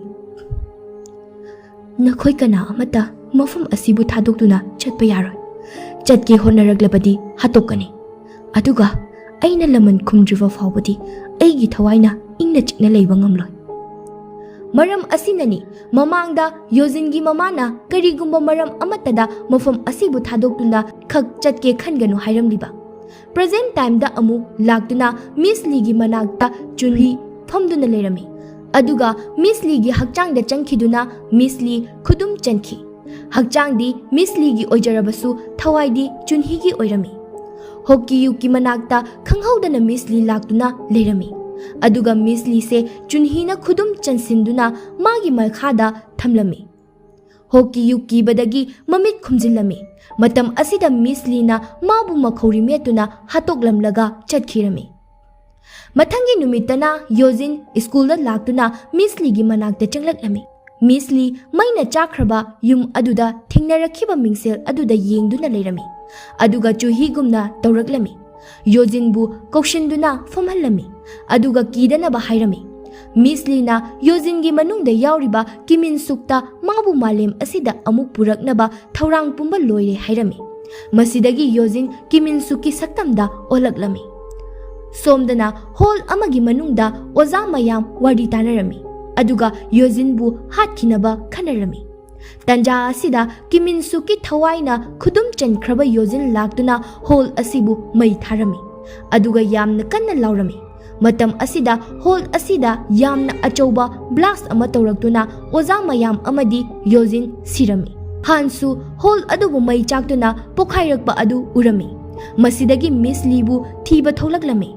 "ꯅꯈꯣꯏ ꯀꯅꯥ ꯑꯃꯠꯇ ꯃꯐꯝ ꯑꯁꯤꯕꯨ ꯊꯥꯗꯣꯛꯇꯨꯅ ꯆꯠꯄ ꯌꯥꯔꯣꯏ꯫ ꯆꯠꯀꯦ ꯍꯣꯠꯅꯔꯛꯂꯕꯗꯤ ꯍꯥꯠꯇꯣꯛꯀꯅꯤ꯫ ꯑꯗꯨꯒ ꯑꯩꯅ ꯂꯃꯟ ꯈꯨꯝꯗ꯭ꯔꯤꯕ ꯐꯥꯎꯕꯗꯤ ꯑꯩꯒꯤ ꯊꯋꯥꯏꯅ ꯏꯪꯅ ꯆꯤꯛꯅ ꯂꯩꯕ ꯉꯝꯂꯣꯏ꯫" ꯃꯔꯝ ꯑꯁꯤꯅꯅꯤ ꯃꯃꯥꯡꯗ ꯌꯣꯖꯤꯟꯒꯤ ꯃꯃꯥꯅ ꯀꯔꯤꯒꯨꯝꯕ ꯃꯔꯝ ꯑꯃꯠꯇꯗ ꯃꯐꯝ ꯑꯁꯤꯕꯨ ꯊꯥꯗꯣꯛꯇꯨꯅ ꯈꯛ ꯆꯠꯀꯦ ꯈꯟꯒꯅꯨ ꯍꯥꯏꯔꯝꯂꯤꯕ꯫ ꯄ꯭ꯔꯖꯦꯟ ꯇꯥꯏꯝꯗ ꯑꯃꯨꯛ ꯂꯥꯛꯇꯨꯅ ꯃꯤꯁ ꯂꯤꯒꯤ ꯃꯅꯥꯛꯇ ꯆꯨꯟꯍꯤ ꯐꯝꯗꯨꯅ ꯂꯩꯔꯝꯃꯤ꯫ ꯑꯗꯨꯒ ꯃꯤꯁ ꯂꯤꯒꯤ ꯍꯛꯆꯥꯡꯗ ꯆꯪꯈꯤꯗꯨꯅ ꯃꯤꯁ ꯂꯤ ꯈꯨꯗꯨꯝ ꯆꯟꯈꯤ꯫ ꯍꯛꯆꯥꯡꯗꯤ ꯃꯤꯁ ꯂꯤꯒꯤ ꯑꯣꯏꯖꯔꯕꯁꯨ ꯊꯋꯥꯏꯗꯤ ꯆꯨꯟꯍꯤꯒꯤ ꯑꯣꯏꯔꯝꯃꯤ꯫ ꯍꯣꯀꯤ ꯌꯨꯀꯤ ꯃꯅꯥꯛꯇ ꯈꯪꯍꯧꯗꯅ ꯃꯤꯁ ꯂꯤ ꯂꯥꯛꯇꯨꯅ ꯂꯩꯔꯝꯃꯤ꯫ ꯑꯗꯨꯒ ꯃꯤꯁ ꯂꯤꯁꯦ ꯆꯨꯟꯍꯤꯅ ꯈꯨꯗꯨꯝ ꯆꯟꯁꯤꯟꯗꯨꯅ ꯃꯥꯒꯤ ꯃꯈꯥꯗ ꯊꯝꯂꯝꯃꯤ꯫ ꯍꯣꯀꯤ ꯌꯨ ꯀꯤꯕꯗꯒꯤ ꯃꯃꯤꯠ ꯈꯨꯝꯖꯤꯜꯂꯝꯃꯤ꯫ ꯃꯇꯝ ꯑꯁꯤꯗ ꯃꯤꯁ ꯂꯤꯅ ꯃꯥꯕꯨ ꯃꯈꯧꯔꯤ ꯃꯦꯠꯇꯨꯅ ꯍꯥꯠꯇꯣꯛꯂꯝꯂꯒ ꯆꯠꯈꯤꯔꯝꯃꯤ꯫ ꯃꯊꯪꯒꯤ ꯅꯨꯃꯤꯠꯇꯅ ꯌꯣꯖꯤꯟ ꯁ꯭ꯀꯨꯜꯗ ꯂꯥꯛꯇꯨꯅ ꯃꯤꯁ ꯂꯤꯒꯤ ꯃꯅꯥꯛꯇ ꯆꯪꯂꯛꯂꯝꯃꯤ꯫ ꯃꯤꯁ ꯂꯤ ꯃꯩꯅ ꯆꯥꯛꯈ꯭ꯔꯕ ꯌꯨꯝ ꯑꯗꯨꯗ ꯊꯦꯡꯅꯔꯛꯈꯤꯕ ꯃꯤꯡꯁꯦꯜ ꯑꯗꯨꯗ ꯌꯦꯡꯗꯨꯅ ꯂꯩꯔꯝꯃꯤ꯫ ꯑꯗꯨꯒ ꯆꯨꯍꯤꯒꯨꯝꯅ ꯇꯧꯔꯛꯂꯝꯃꯤ꯫ ꯌꯣꯖꯤꯟꯕꯨ ꯀꯧꯁꯤꯟꯗꯨꯅ ꯐꯝꯍꯜꯂꯝꯃꯤ꯫ ꯑꯗꯨꯒ ꯀꯤꯗꯅꯕ ꯍꯥꯏꯔꯝꯃꯤ꯫ ꯃꯤꯁ ꯂꯤꯅ ꯌꯣꯖꯤꯟꯒꯤ ꯃꯅꯨꯡꯗ ꯌꯥꯎꯔꯤꯕ ꯀꯤꯃꯤꯟ ꯁꯨꯛꯇ ꯃꯥꯕꯨ ꯃꯥꯂꯦꯝ ꯑꯁꯤꯗ ꯑꯃꯨꯛ ꯄꯨꯔꯛꯅꯕ ꯊꯧꯔꯥꯡ ꯄꯨꯝꯕ ꯂꯣꯏꯔꯦ ꯍꯥꯏꯔꯝꯃꯤ꯫ ꯃꯁꯤꯗꯒꯤ ꯌꯣꯖꯤꯟ ꯀꯤꯃꯤꯟ ꯁꯨꯛꯀꯤ ꯁꯛꯇꯝꯗ ꯑꯣꯜꯂꯛꯂꯝꯃꯤ꯫ ꯁꯣꯝꯗꯅ ꯍꯣꯜ ꯑꯃꯒꯤ ꯃꯅꯨꯡꯗ ꯑꯣꯖꯥ ꯃꯌꯥꯝ ꯋꯥꯔꯤ ꯇꯥꯅꯔꯝꯃꯤ꯫ ꯑꯗꯨꯒ ꯌꯣꯖꯤꯟꯕꯨ ꯍꯥꯠꯈꯤꯅꯕ ꯈꯟꯅꯔꯝꯃꯤ꯫ ꯇꯟꯖꯥ ꯑꯁꯤꯗ ꯀꯤꯃꯤꯟ ꯁꯨꯛꯀꯤ ꯊꯋꯥꯏꯅ ꯈꯨꯗꯨꯝ ꯆꯟꯈ꯭ꯔꯕ ꯌꯣꯖꯤꯟ ꯂꯥꯛꯇꯨꯅ ꯍꯣꯜ ꯑꯁꯤꯕꯨ ꯃꯩ ꯊꯥꯔꯝꯃꯤ꯫ ꯑꯗꯨꯒ ꯌꯥꯝꯅ ꯀꯟꯅ ꯂꯥꯎꯔꯝꯃꯤ꯫ ꯃꯇꯝ ꯑꯁꯤꯗ ꯍꯣꯜ ꯑꯁꯤꯗ ꯌꯥꯝꯅ ꯑꯆꯧꯕ ꯕ꯭ꯂꯥꯁ ꯑꯃ ꯇꯧꯔꯛꯇꯨꯅ ꯑꯣꯖꯥ ꯃꯌꯥꯝ ꯑꯃꯗꯤ ꯌꯣꯖꯤꯟ ꯁꯤꯔꯝꯃꯤ꯫ ꯍꯥꯟꯁꯨ ꯍꯣꯜ ꯑꯗꯨꯕꯨ ꯃꯩ ꯆꯥꯛꯇꯨꯅ ꯄꯣꯈꯥꯏꯔꯛꯄ ꯑꯗꯨ ꯎꯔꯝꯃꯤ꯫ ꯃꯁꯤꯗꯒꯤ ꯃꯤꯁ ꯂꯤꯕꯨ ꯊꯤꯕ ꯊꯣꯛꯂꯛꯂꯝꯃꯤ꯫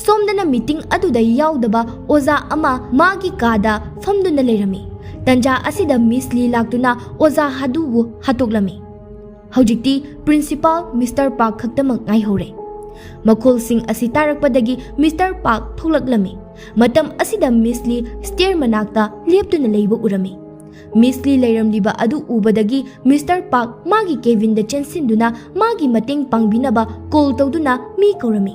ꯁꯣꯝꯗꯅ ꯃꯤꯇꯤꯡ ꯑꯗꯨꯗ ꯌꯥꯎꯗꯕ ꯑꯣꯖꯥ ꯑꯃ ꯃꯥꯒꯤ ꯀꯥꯗ ꯐꯝꯗꯨꯅ ꯂꯩꯔꯝꯃꯤ꯫ ꯇꯟꯖꯥ ꯑꯁꯤꯗ ꯃꯤꯁ ꯂꯤ ꯂꯥꯛꯇꯨꯅ ꯑꯣꯖꯥ ꯑꯗꯨꯕꯨ ꯍꯥꯠꯇꯣꯛꯂꯝꯃꯤ꯫ ꯍꯧꯖꯤꯛꯇꯤ ꯄ꯭ꯔꯤꯟꯁꯤꯄꯥꯜ ꯃꯤꯁꯇꯔ ꯄꯥꯛ ꯈꯛꯇꯃꯛ ꯉꯥꯏꯍꯧꯔꯦ꯫ ꯃꯈꯣꯜꯁꯤꯡ ꯑꯁꯤ ꯇꯥꯔꯛꯄꯗꯒꯤ ꯃꯤꯁꯇꯔ ꯄꯥꯛ ꯊꯣꯛꯂꯛꯂꯝꯃꯤ꯫ ꯃꯇꯝ ꯑꯁꯤꯗ ꯃꯤꯁ ꯂꯤ ꯁ꯭ꯇꯦꯌꯔ ꯃꯅꯥꯛꯇ ꯂꯦꯞꯇꯨꯅ ꯂꯩꯕ ꯎꯔꯝꯃꯤ꯫ ꯃꯤꯁ ꯂꯤ ꯂꯩꯔꯝꯂꯤꯕ ꯑꯗꯨ ꯎꯕꯗꯒꯤ ꯃꯤꯁꯇꯔ ꯄꯥꯛ ꯃꯥꯒꯤ ꯀꯦꯕꯤꯟꯗ ꯆꯦꯟꯁꯤꯟꯗꯨꯅ ꯃꯥꯒꯤ ꯃꯇꯦꯡ ꯄꯥꯡꯕꯤꯅꯕ ꯀꯣꯜ ꯇꯧꯗꯨꯅ ꯃꯤ ꯀꯧꯔꯝꯃꯤ꯫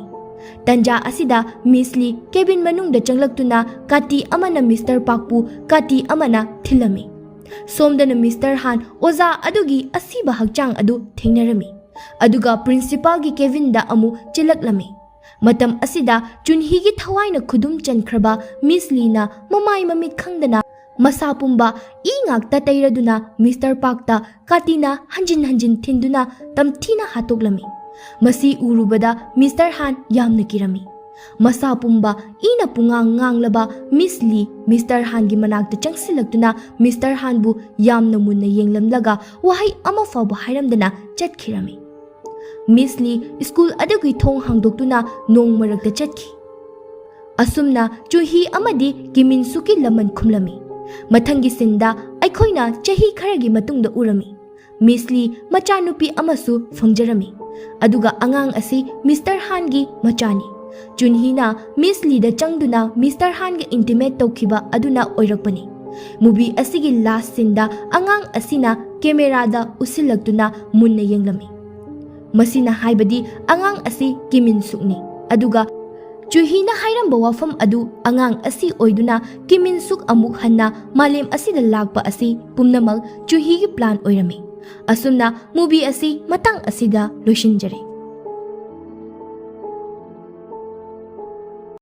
ꯇꯟꯖꯥ ꯑꯁꯤꯗ ꯃꯤꯁ ꯂꯤ ꯀꯦꯕꯤꯟ ꯃꯅꯨꯡꯗ ꯆꯪꯂꯛꯇꯨꯅ ꯀꯥꯇꯤ ꯑꯃꯅ ꯃꯤꯁꯇꯔ ꯄꯥꯛꯄꯨ ꯀꯥꯇꯤ ꯑꯃꯅ ꯊꯤꯜꯂꯝꯃꯤ꯫ ꯁꯣꯝꯗꯅ ꯃꯤꯁꯇꯔ ꯍꯥꯟ ꯑꯣꯖꯥ ꯑꯗꯨꯒꯤ ꯑꯁꯤꯕ ꯍꯛꯆꯥꯡ ꯑꯗꯨ ꯊꯦꯡꯅꯔꯝꯃꯤ꯫ ꯑꯗꯨꯒ ꯄ꯭ꯔꯤꯟꯁꯤꯄꯥꯜꯒꯤ ꯀꯦꯕꯤꯟꯗ ꯑꯃꯨꯛ ꯆꯦꯜꯂꯛꯂꯝꯃꯤ꯫ ꯃꯇꯝ ꯑꯁꯤꯗ ꯆꯨꯟꯍꯤꯒꯤ ꯊꯋꯥꯏꯅ ꯈꯨꯗꯨꯝ ꯆꯟꯈ꯭ꯔꯕ ꯃꯤꯁ ꯂꯤꯅ ꯃꯃꯥꯏ ꯃꯃꯤꯠ ꯈꯪꯗꯅ ꯃꯁꯥ ꯄꯨꯝꯕ ꯏ ꯉꯥꯛꯇ ꯇꯩꯔꯗꯨꯅ ꯃꯤꯁꯇꯔ ꯄꯥꯛꯇ ꯀꯥꯇꯤꯅ ꯍꯟꯖꯤꯟ ꯍꯟꯖꯤꯟ ꯊꯤꯟꯗꯨꯅ ꯇꯝꯊꯤꯅ ꯍꯥꯠꯇꯣꯛꯂꯝꯃꯤ꯫ ꯃꯁꯤ ꯎꯔꯨꯕꯗ ꯃꯤꯁꯇꯔ ꯍꯥꯟ ꯌꯥꯝꯅ ꯀꯤꯔꯝꯃꯤ꯫ ꯃꯁꯥ ꯄꯨꯝꯕ ꯏꯅ ꯄꯨꯡꯉꯥꯡ ꯉꯥꯡꯂꯕ ꯃꯤꯁ ꯂꯤ ꯃꯤꯁꯇꯔ ꯍꯥꯟꯒꯤ ꯃꯅꯥꯛꯇ ꯆꯪꯁꯤꯜꯂꯛꯇꯨꯅ ꯃꯤꯁꯇꯔ ꯍꯥꯟꯕꯨ ꯌꯥꯝꯅ ꯃꯨꯟꯅ ꯌꯦꯡꯂꯝꯂꯒ ꯋꯥꯍꯩ ꯑꯃ ꯐꯥꯎꯕ ꯍꯥꯏꯔꯝꯗꯅ ꯆꯠꯈꯤꯔꯝꯃꯤ꯫ ꯃꯤꯁ ꯂꯤ ꯁ꯭ꯀꯨꯜ ꯑꯗꯨꯒꯤ ꯊꯣꯡ ꯍꯥꯡꯗꯣꯛꯇꯨꯅ ꯅꯣꯡ ꯃꯔꯛꯇ ꯆꯠꯈꯤ꯫ ꯑꯁꯨꯝꯅ ꯆꯨꯍꯤ ꯑꯃꯗꯤ ꯀꯤꯃꯤꯟꯁꯨꯛꯀꯤ ꯂꯃꯟ ꯈꯨꯝꯂꯝꯃꯤ꯫ ꯃꯊꯪꯒꯤ ꯁꯤꯟꯗ ꯑꯩꯈꯣꯏꯅ ꯆꯍꯤ ꯈꯔꯒꯤ ꯃꯇꯨꯡꯗ ꯎꯔꯝꯃꯤ꯫ ꯃꯤꯁ ꯂꯤ ꯃꯆꯥꯅꯨꯄꯤ ꯑꯃꯁꯨ ꯐꯪꯖꯔꯝꯃꯤ꯫ ꯑꯗꯨꯒ ꯑꯉꯥꯡ ꯑꯁꯤ ꯃꯤꯁꯇꯔ ꯍꯥꯟꯒꯤ ꯃꯆꯥꯅꯤ꯫ ꯆꯨꯟꯍꯤꯅ ꯃꯤꯁ ꯂꯤꯗ ꯆꯪꯗꯨꯅ ꯃꯤꯁꯇꯔ ꯍꯥꯟꯒ ꯏꯟꯇꯤꯃꯦꯠ ꯇꯧꯈꯤꯕ ꯑꯗꯨꯅ ꯑꯣꯏꯔꯛꯄꯅꯤ꯫ ꯃꯨꯚꯤ ꯑꯁꯤꯒꯤ ꯂꯥꯁ ꯁꯤꯟꯗ ꯑꯉꯥꯡ ꯑꯁꯤꯅ ꯀꯦꯃꯦꯔꯥꯗ ꯎꯁꯤꯜꯂꯛꯇꯨꯅ ꯃꯨꯟꯅ ꯌꯦꯡꯂꯝꯃꯤ꯫ ꯃꯁꯤꯅ ꯍꯥꯏꯕꯗꯤ ꯑꯉꯥꯡ ꯑꯁꯤ ꯀꯤꯃꯤꯟ ꯁꯨꯛꯅꯤ꯫ ꯑꯗꯨꯒ ꯆꯨꯍꯤꯅ ꯍꯥꯏꯔꯝꯕ ꯋꯥꯐꯝ ꯑꯗꯨ ꯑꯉꯥꯡ ꯑꯁꯤ ꯑꯣꯏꯗꯨꯅ ꯀꯤꯃꯤꯟ ꯁꯨꯛ ꯑꯃꯨꯛ ꯍꯟꯅ ꯃꯥꯂꯦꯝ ꯑꯁꯤꯗ ꯂꯥꯛꯄ ꯑꯁꯤ ꯄꯨꯝꯅꯃꯛ ꯆꯨꯍꯤꯒꯤ ꯄ꯭ꯂꯥꯟ ꯑꯣꯏꯔꯝꯃꯤ꯫ ꯑꯁꯨꯝꯅ ꯃꯨꯚꯤ ꯑꯁꯤ ꯃꯇꯥꯡ ꯑꯁꯤꯗ ꯂꯣꯏꯁꯤꯟꯖꯔꯦ꯫